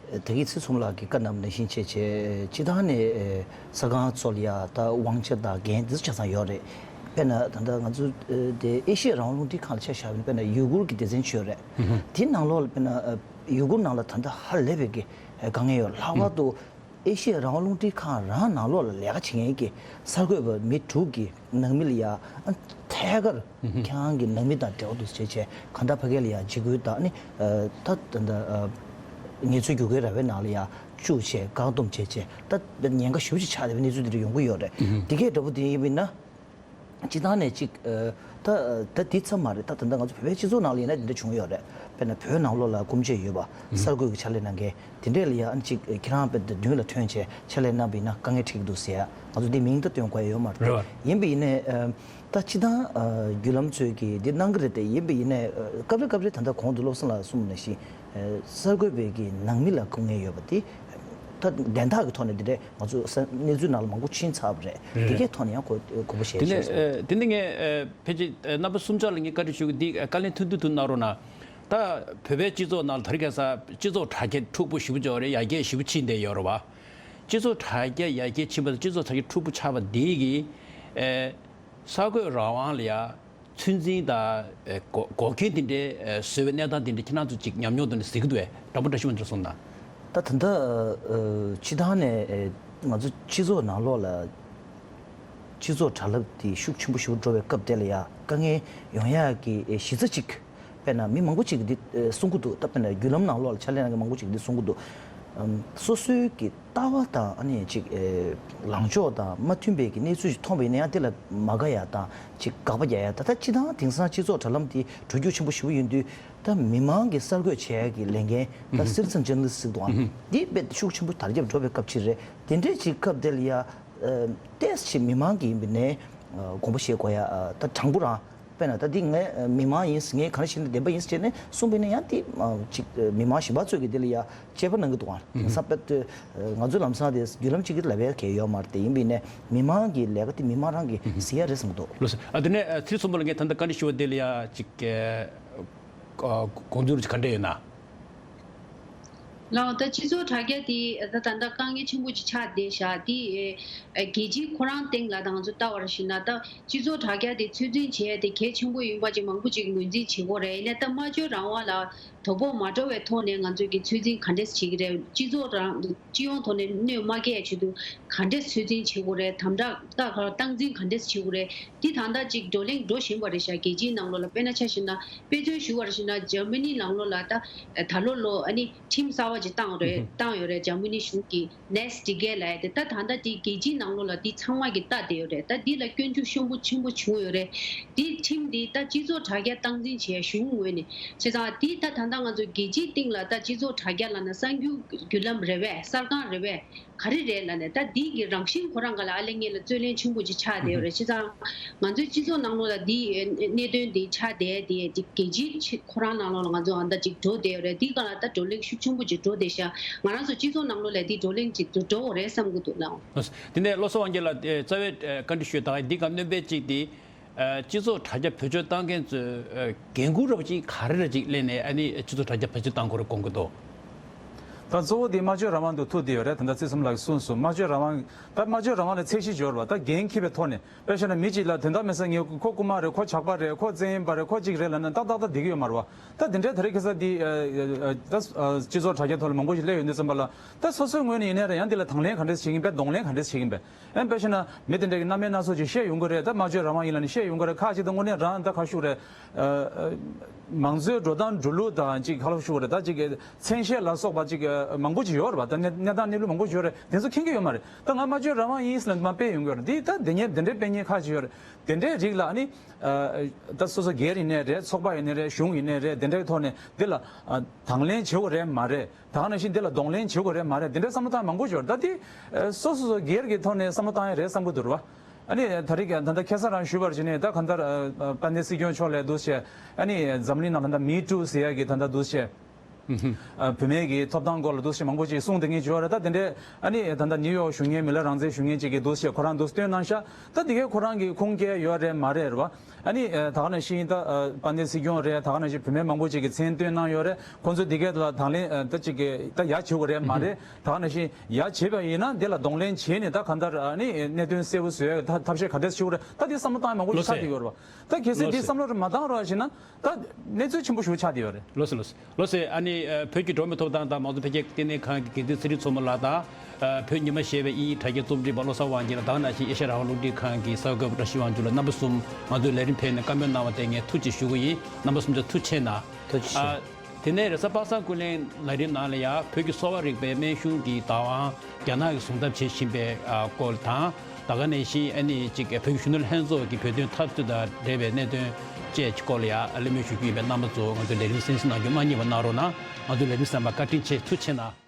ད་གིན་ཚེ་ཚོམ་ལགས་ཀྱིས་བཀའ་གནང་བ་ནང་བཞིན་བྱས་བྱས་སྤྱིར་བཏང་ནས་ཨེ་གསར་ཁང་ཚོ་ལ་ཡ་ད་དབང་ཆ་དང་འགན་འདི་ཚོ་ཆ་ཚང་ཡོད་རེད། དཔེར་ན་ད་ལྟ་ང་ཚོ་ཨེ་དེ་ཨེ་ཤི་ཡ་རང་དབང་རླུང་འཕྲིན་ཁང་ལ་ཆ་བཞག་པ་ཡིན་ན། དཔེར་ན་ཡུ་གུར་གྱི་སྡེ་ཚན་ཅིག་ཡོད་རེད། དེའི་ནང་ལོགས་ལ་དཔེར་ན་ཨེ་ཡུ་གུར་ནང་ལ་ད་ལྟ་ཧ་ལས་པའི་གི་ཨེ་དཀའ་ངལ་ཡོད། ལྷག་པར་དུ་ཨེ་ཤི་ཡ་རང་དབང་རླུང་འཕྲིན་ཁང་རང་ནང་ལོགས་ལ་ལས་ཀ་བྱེད་མཁན་གྱི་གསར་འགོད་པ་མི་དྲུག་གི་ནང་མི་ལ་ཡ་ཨ་ཐད་ཀར་ཁྱེད་རང་གི་ནང་མི་དང་འབྲེལ་བ་འདུག་ཟེར་བྱས་བྱས་གང་ལྟར་ཕ་གི་ལ་ཡ་འཇིགས་སྐུལ་དང་ནི་ཨ་ད་ད་ད་ཨ་ངལ་རྩོལ་བརྒྱུད་འགྲུལ་ར་བའི་ནང་ལ་ཡ་བཅུག་བྱས་བཀག་སྡོམ་བྱས་བྱས་ད་ཉེན་ཁ་ཞེ་པོ་ཅིག་ཆགས་བསྡད་པའི་གནས་ཚུལ་དེ་འདྲ་ཡོང་གི་ཡོད་རེད། དེ་གས་འདྲ་པོ་དེ་ཡིན་པ་ཡིན་ན། སྤྱིར་བཏང་ནས་ཅིག་ཨ་ད་ད་དེ་ཙམ་མ་རེད། ད་ད་ལྟ་ང་ཚོ་བོད་པའི་སྤྱི་ཚོགས་ནང་ལ་ཡིན་ན་དེ་འདྲ་བྱུང་ཡོད་རེད། དཔེར་ན་བོད་ནང་ལོགས་ལ་སྐུ་མཆེད་ཡོད་པ་གསར་འགོད་ཀྱི་ཕྱག་ལས་གནང་མཁན་དེ་འདྲས་ལ་ཡ་ཨ་ནི་ཅིག་ཁྱེད་རང་དཔེ་མདུན་ལ་ཐོན་བྱས་ཕྱག་ལས་གནང་བ་ཡིན་ན་དཀའ་ངལ་འཕྲད་ཀྱི་འདུག་ཟེར་ཡ། ང་ཚོ་འདི་མིང་ད་སྟོན་དགོས་ཡ་ཡོད་མ་རེད། རེད་བ། ཡིན་པ་ཡིན་ནའི་ཨ་ད་སྤྱིར་བཏང་ཨ་བརྒྱུད་ལམ་ཚོས་ཀྱིས་འདི་གནང་གི་རེད་དེ། ཡིན་པ་ཡིན་ནའི་ཨ་སྐབས་རེ་སྐབས་རེ་ད་ལྟ་གོང་དུ་བློ་བཟང་ལགས་གསུངས་པ་ནང་བཞིན། ཨ་གསར་འགོད་པའི་གི་ནང་མི་ལ་དཀའ་ངལ་ཡོད་པ་དེ་ད་བདེན་མཐའ་གི་ཐོག་ནས་འདི་འདྲས་ང་ཚོ་ས་གནས་ཚུལ་ནང་ལ་མང་པོ་ཕྱིན་ཚར་བ་རེད། རེད། དེ་གའི་ཐོག་ནས་ཡང་གོ་གོ་བ་བཤད་དེ་ནས་ཤེས་སོང་། ཨ་དེ་ནས་ངས་ཨ་ཕལ་ཆེར་ཨ་རྣམ་པ་གསུམ་ཆ་ལ་ངས་བཀའ་འདྲི་ཞུ་གི་འདི། ཨ་བཀའ་ལན་ཐུང་ཐུང་ཐུང་གནང་རོགས་གནང་། ད་བོད་པའི་སྤྱི་ཚོགས་ནང་ལ་དེ་རིང་ཁ་སང་སྤྱི་ཚོགས་དྲ་རྒྱ་འཁྲུག་པོ་ཞེ་པོ་ཅིག་ཡོད་རེད། ཡར་རྒྱས་ཞེ་པོ་ཕྱིན་བསྡད་ཡོད་རེད་བ། སྤྱི་ཚོགས་དྲ་རྒྱ་ཡར་རྒྱས་ཕྱིན་པ་དང་སྤྱི་ཚོགས་དྲ་རྒྱ་འཁྲུག་པོ་ཆགས་པ་འདི་གིས་ཨ་གསར་འགོད་རང་དབང་ལ་ཡ་ཚོད་འཛིན་དང་ཨ་འགོག་འགོག་རྐྱེན་དེ་འདྲའི་ཨ་བཟོས་པའི་གནས་སྟངས་དེ་འདྲ་ཁྱེད་རང་ཚོ་ཅིག་ཉམས་མྱོང་དེ་འདྲ་གཟིགས་ཀྱི་འདུག་གས། དྲང་པོ་འདྲ་ཞུ་མ་འདྲ་གསུངས་དང་། ད་ད་ལྟ་ཨ་སྤྱིར་བཏང་ནས་ཨ་ང་ཚོ་སྤྱི་ཚོགས་ནང་ལོགས་ལ་སྤྱི་ཚོགས་དྲ་ལམ་དེ་ཤུགས་ཆེན་པོ་ཞེ་པོ་འགྲོ་བའི་སྐབས་དེ་ལ་ཡ་དཀའ་ངལ་ཡོང་ཡག་གི་ཨ་གཞི་རྩ་གཅིག་དཔེར་ན་མི་མང་པོ་ཅིག་གིས་འདི་ཨ་གསུང་གི་འདུག་ད་དཔེར་ན་བརྒྱུད་ལམ་ནང་ལོགས་ལ་ཕྱག་ལས་གནང་མཁན་མང་པོ་ཅིག་གིས་འདི་གསུང་གི་འདུག་ཨམ། སོ་སོའི་གི་ལྟ་བ་དང་ཨ་ནི་ཅིག་ཨེ་ལངས་ཕྱོགས་དང་མ་མཐུན་པའི་གི་གནས་ཚུལ་ཞིག་མཐོང་བ་ཡིན་ན་ཡང་དེ་ལ་མ་དགའ་ཡ་དང་ཅིག་དགག་པ་རྒྱག་ཡ། ད་ལྟ་སྤྱི་བཏང་དེང་སང་སྤྱི་ཚོགས་དྲ་ལམ་དེ་འགྲོ་རྒྱུག་ཆེན་པོ་ཞེ་པོ་ཡིན་དུས། ད་མི་མང་གི་གསར་འགོད་བྱེད་ཡ་གི་ལས་འགན་ད་citizen journalist ཟེར་འདུག་ཨང་། འདི་དཔེ་ཤུགས་ཆེན་པོ་དར་ཁྱབ་འགྲོ་བའི་སྐབས་ཅིག་རེད། དེ་འདྲའི་ཅིག་སྐབས་དེ་ལ་ཡ་ཨ་ཏོག་ཙམ་མི་མང་གི་ཡིན་པ་ཡིན་ན་ཨ་དགོངས་པ་བཞེས་དགོས་ཡ་ཨ་ད་དྲང་པོ་རང་། དཔེར་ན་ད་འདི་ངས་མི་མང་ཡིན། ངས་ག་རེ་བྱས་ན་བདེན་པ་ཡིན་ཟེར་ནས་གསུངས་པ་ཡིན་ན་ཡང་དེ་ཅིག་མི་མང་གཞན་པ་ཚོས་ཀྱིས་དེ་ལ་ཡ་དཔྱད་པ་གནང་གི་འདུག་ཨང་། དེང་སང་དཔེ་ང་ཚོའི་ལམ་སང་དེ་བརྒྱུད་ལམ་གཅིག་གིས་ལབ་ཡ་གང་ཡོད་མ་རེད། དེ་ཡིན་པ་ཡིན་ན་མི་མང་གི་ལས་ཀ་དེ་མི་མང་རང་གིས་ཟེར་ཡ་རེད་བསམ་གྱི་འདུག། ལགས་སོ། ཨ་དེ་ནས་ཚེ་རིང་མཚོ་མོ་ལགས། ངས་ད་ལྟ་བཀའ་འདྲི་ཞུ་བ་དེ་ལ་ཡ་ཅིག་དགོངས་ཚུལ་ག་འདྲ་ཡོད་ན། ལགས། ད་སྤྱི་ཚོགས་དྲ་རྒྱ་དེ་ད་ད་ལྟ་དཀའ་ངལ་ཆེན་པོ་ཅིག་ཆགས་བསྡད་ཤག། དེ་རྒྱལ་སྤྱི་ཁོ་རང་སྟེང་ལ་ད་ང་ཚོ་ལྟ་བར་ཞིག་ན་ད་སྤྱི་ཚོགས་དྲ་རྒྱ་དེ་ཚོད་འཛིན་བྱས་ཏེ་གལ་ཆེན་པོ་ཡིན་པ་ཅིག་མང་པོ་ཅིག་ངོས་འཛིན་བྱེད་དགོས་རེད། ཡིན་ནའི་ད་སྨྲ་བརྗོད་རང་དབང་ལ་དོ་ཕོག་མ་འགྲོ་བའི་ཐོག་ནས་ང་ཚོས་ཀྱི་ཚོད་འཛིན་ག་འདྲས་བྱེད་ཀྱི་རེད། སྤྱི་ཚོགས་རང་སྤྱི་ཡོངས་ཐོག་ནས་གནོད་མ་སྐྱེལ་ཆེད་དུ་ག་འདྲས་ཚོད་འཛིན་བྱེད་དགོས་རེད། དམ་དྲག་ད་ག་སྟངས་འཛིན་ག་འདྲས་བྱེད་དགོས་རེད། འདི་ད་ལྟ་ཅིག་བགྲོ་གླེང་འགྲོ་བཞིན་པ་རེད་ཤག། རྒྱལ་སྤྱིའི་ནང་ལོགས་ལ་དཔེར་ན་ཆ་བཞག་ན་དཔེ་མཚོན་ཞུ་བར་ཞུ་ན་འཇར་མ་ནི་ནང་ལོགས་ལ་ད་ད་ལོ་ལོ་ཨ་ནི་ཁྲིམས་གསར་བ་ཅིག་བཏང་རེད། བཏང་ཡོད་རེད། འཇར་མ་ནི་གཞུང་གིས་ནེས་ཌི་གེ་ལབ་ཡ་དེ། ད་ད་ལྟ་དེ་རྒྱལ་སྤྱིའི་ནང་ལོགས་ལ་དེ་ཚང་མ་གིས་ལྟ་བསྡད་ཡོད་རེད། ད་འདི་ལ་སྐྱོན་བརྗོད་ཤུགས་པོ་ཆེན་པོ་བྱུང་ཡོད་རེད། དེ་ཁྲིམས་དེ་ད་སྤྱི་ཚོགས་དྲ་རྒྱ་སྟངས་འཛིན་བྱེད་ཡ་གཞུང་ངོས་ནས་བྱས་ཙང་། དེ་ད་ད་ལྟ་ང་ཚོ་རྒྱལ་སྤྱིའི་སྟེང་ལ་ད་སྤྱི་ཚོགས་དྲ་རྒྱ་ལབ་ན་གསར་འགྱུར་བརྒྱུད་ལམ་རེད་པས། གསར་ཁང་རེད་པས། ག་རེ་རེད་ལབ་ནས་ད་འདི་གི་རང་བཞིན་ཁོ་རང་ག་ལ་ཨ་ལེ་ངེད་ལ་རྩོད་གླེང་ཆེན་པོ་ཅིག་ཆགས་བསྡད་ཡོད་རེད། བྱས་ཙང་ང་ཚོའི་སྤྱི་ཚོགས་ནང་ལོགས་ལ་འདི་གནད་དོན་འདི་ཆགས་བསྡད་དེ་ཅིག་རྒྱལ་སྤྱི་ཁོ་རང་ནང་ལོགས་ལ་ང་ཚོ་ཨ་ད་ཅིག་འགྲོ་བསྡད་ཡོད་རེད། འདི་ག་ལ་ད་བགྲོ་གླེང་ཤུགས་ཆེན་པོ་ཅིག་འགྲོ་བསྡད་ཤག། ང་རང་ཚོ་སྤྱི་ཚོགས་ནང་ལོགས་ལ་འདི་བགྲོ་གླེང་ཅིག་འགྲོ་འགྲོ་དགོས་རེད་བསམ་གི་འདུག་ལགས། དེ་ནས་བློ་བཟང་དབང་རྒྱལ་ལགས། རྩ་བའི་བཀའ་འདྲི་ཞུས། ད་འདི་ག་སྣོན་པ་གཅིག་དེ། ཨ་སྤྱི་ཚོགས་དྲ་རྒྱ་བེད་སྤྱོད་བཏང་མཁན་ཚོས་ཨ་འགན་ཁུར་རབ་ཅིག་ག་རེ་རེ་ཅིག་ལེན་ནས་ཨ་ནི་སྤྱི་ཚོགས་དྲ་རྒྱ་བེད་སྤྱོད་བཏང་དགོས་རེད་དགོངས་ཀྱི་འདུག། ད་གཙོ་བོ་དེ་སྨྲ་བརྗོད་རང་དབང་དུ་ཐུག་བསྡད་ཡོད་རེད། ད་ལྟ་ཚེ་རིང་མཚོ་མོ་ལགས་ཀྱིས་གསུངས་སོང་། སྨྲ་བརྗོད་རང་དབང་། ད་སྨྲ་བརྗོད་རང་དབང་ལ་ཚད་གཞི་ཡོད་རེད་པ། ད་འགན་འཁྱེར་བའི་ཐོག་ནས་དཔེ་བཞག་ན་མི་གཅིག་ལ་དོན་དག་མེད་ས་ངས་ཁོ་རྐུན་མ་རེད། ཁོ་ཇག་པ་རེད། ཁོ་བཙན་པ་རེད། ཁོ་གཅིག་རེད་ལབ་ན་ཏག་ཏག་ཏག་འགྲིག་གི་ཡོད་མ་རེད་པ། ད་དེ་འདྲའི་ད་རེས་ཁ་སང་འདི་ཨ་ཨ་ད་ཨ་སྤྱི་ཚོགས་དྲ་རྒྱ་ཐོག་ལ་མང་པོ་ཞིག་སླེབས་ཡོང་དུས་ཙམ་པ་ལ། ད་སོ་སོའི་ངོས་ནས་ཡིན་ནའི་རེད། ཡང་འདི་ལ་དང་ལེན་ག་འདྲས་བྱེད་ཀྱིན་པས། གདོང་ལེན་ག་འདྲས་བྱེད་ཀྱིན་པས། ཨེ་དཔེ་བཤད་ན་མི་དེ་འདྲས་ཀྱིས་རྣམ་སྨིན་སྣ་ཚོགས་ཅིག་བཤད་ཡོང་གི་རེད། ད་སྨྲ་བརྗོད་རང་དབང་ཡིན་ལབ་ནས་བཤད་ཡོང་གི་རེད། ཁ་ཅིག་ད་དངོས་གནས་རང་ད་ཁ་ཤུགས་རེད། ཨ་ཨ་མང་གཙོའི་འགྲོ་སྟངས་འགྲོ་ལུགས་དང་ཅིག་ཁ་ལོ་ཤུགས་རེད། ད་ཅིག་གི་མཚན་ཤས་ལ་སོགས་པ་ཅིག་གི་མང་པོ་ཅིག་ཡོད་རེད་པ། ད་གནས་གནས་སྟངས་གནས་ལུགས་མང་པོ་ཅིག་ཡོད་རེད། དེ་ཚོ་མཁྱེན་གྱི་ཡོད་མ་རེད། ད་ང་སྨྲ་བརྗོད་རང་དབང་ཡིན་ཟེར་ནས་མར་སྤེལ་ཡོང་གི་ཡོད་རེད། འདི་ད་འདི་ཉེ་འདི་འདྲའི་སྤེལ་མཁན་ཁ་ཅིག་ཡོད་རེད། དེ་འདྲའི་རིགས་ལ་ཨ་ནི་ཨ་ད་སོ་སོ་སྒེར་ཡིན་ནའི་རེད། ཚོགས་པ་ཡིན་ནའི་རེད། གཞུང་ཡིན་ནའི་རེད། དེ་འདྲའི་ཐོག་ནས་འདི་ལ་ཨ་དང་ལེན་བྱེད་དགོས་རེད་མ་རེད། ད་ག་ནང་བཞིན་འདི་ལ་གདོང་ལེན་བྱེད་དགོས་རེད་མ་རེད། འདི་འདྲའི་བསམ་བློ་བཏང་མང་པོ་ཡོད་རེད། ད་དེ་ཨ་སོ་སོ་སོ་སྒེར་གྱི་ཐོག་ནས་བསམ་བློ་བཏང་ཡ་རེད་བསམ་གྱི་འདུག་རེད་པ། ཨ་ནི་ད་རེས་ཀྱི་ད་ལྟ་ཁ་སང་རང་ཞུས་པར་བྱས་ནས་ད་གང་ལྟར་ཨ་ཨ་དཔལ་ལྡན་སྲིད་སྐྱོང་མཆོག་ལ་འདུག་སེ་ཨ་ནི་འཛམ་གླིང་ནང་ད་ལྟ་མི་ཊུ་ཟེར་ཡ་གི་ད་ལྟ་འདུག་སེ་ཨ་བུད་མེད་ཀྱི་ཐོབ་ཐང་སྐོར་ལ་འདུག་སེ་མང་པོ་ཅིག་གསུངས་བསྡད་མཁན་ཅིག་ཡོད་རེད། ད་དེ་འདྲའི་ཨ་ནི་ད་ལྟ་ནིའུ་ཡོག་བཞུགས་མཁན་མི་ལ་རང་བཙན་ཞུ་མཁན་ཅིག་གིས་འདུག་སེ་ཁོ་རང་འདུག་སེ་བཏོན་གནང་ཤག། ད་དེ་གའི་ཁོ་རང་གི་ཁུངས་སྐྱེལ་ཡོད་རེད་མ་རེད་རེད་པ། ཨ་ནི་ཨ་ད་ག་ནང་བཞིན་ད་ཨ་དཔལ་ལྡན་སྲིད་སྐྱོང་རེད། ད་ག་ནང་བཞིན་བུད་མེད་མང་པོ་ཅིག་གིས་མཚན་བཏོན་གནང་ཡོད་རེད། ཁོང་ཚོས་འདི་གའི་ལ་དང་ལེན་ཨ་ད་ཅིག་གི་ད་ཡ་བྱེད་དགོས་རེད་མ་རེད། ད་ག་ནང་བཞིན་ཡ་བྱེད་པ་ཡིན་ན་འདི་ལ་གདོང་ལེན་བྱས་ནས་ད་གང་ལྟར་ཨ་ནི་གནད་དོན་གསལ་པོ་བཟོ་ཡ་ཐབས་ཤེས་ག་འདྲས་ཞུ་དགོས་རེད། ད་འདི་བསམ་བློ་བཏང་ཡ་མང་པོ་ཞིག་ཆགས་བསྡད་ཡོད་རེད་པ། ད་གལ་སྲིད་འདི་བསམ་བློ་རེ་མ་བཏང་རོགས་བྱས་ན་ད་གནས་ཚུལ་ཆེན་པོ་ཞིག་ཆགས་བསྡད་ཡོད་རེད། ལགས་སོ་ལགས་སོ་ལགས་སོ། ཨ་ནི་ཨ་བོད་ཀྱི་འགྲོ་བ་མིའི་ཐོབ་ཐང་དང་མང་གཙོ་འཕེལ་རྒྱས་ལྟེ་གནས་ཁང་གི་འགན་འཛིན་ཚེ་རིང་མཚོ་མོ་ལགས་དང་། ཨ་བོད་ཉི་མ་ཞེས་པའི་དབྱིན་ཡིག་དྲ་རྒྱའི་རྩོམ་སྒྲིག་པ་བློ་བཟང་དབང་རྒྱལ་ལགས་དང་ནང་བཞིན་ཨེ་ཤ་ཡ་རང་དབང་རླུང་འཕྲིན་ཁང་གི་གསར་འགོད་པ་བཀྲ་ཤིས་དབང་ཕྱུག་ལགས། རྣམ་པ་གསུམ་ང་ཚོའི་ལས་རིམ་ཕེབས་ནས་བཀའ་མོལ་གནང་བ་དེ་ངས་ཐུགས་རྗེ་ཆེ་ཞུ་གི་ཡིན། རྣམ་པ་གསུམ་ཆ་ཐུགས་རྗེ་ཆེ་གནང་། ཐུགས་རྗེ་ཆེ། ཨ་དེ་ནས་རེས་གཟའ་པ་སངས་ཀུན་གླེང་ལས་རིམ་ནང་ལ་ཡང་བོད་ཀྱི་གསོ་བ་རིག་པའི་སྨན་གཞུང་གི་བདག་དབང་རྒྱ་ནག་གིས་བཟུང་ཐབས་བྱེད་བཞིན་པའི་ཨ་སྐོར་དང་། ད་ག་ནང་བཞིན་ཨ་ནི་ཅིག་བོད་ཀྱི་གཞོན་ནུ་ལྷན་ཚོགས་ཀྱི་བོད་དོན་འཐབ་རྩོད་དང་འབྲེལ་བའི་གནད་དོན་བཅས་ཀྱི་སྐོར་ལ་ཡང་གླེང་མོལ་ཞུ་རྒྱུ་ཡིན་པས། རྣམ་པ་ཚོ་ང་ཚོའི་ལས་རིམ་གསན་གཟིགས་གནང་རྒྱུ་མ་བསྙེལ་བ་གནང་རོགས་གནང་། ང་ཚོའི་ལས་རིམ་གསན་པར་བཀའ་དྲིན་ཆེ། ཐུགས་རྗེ་ཆེ་གནང་།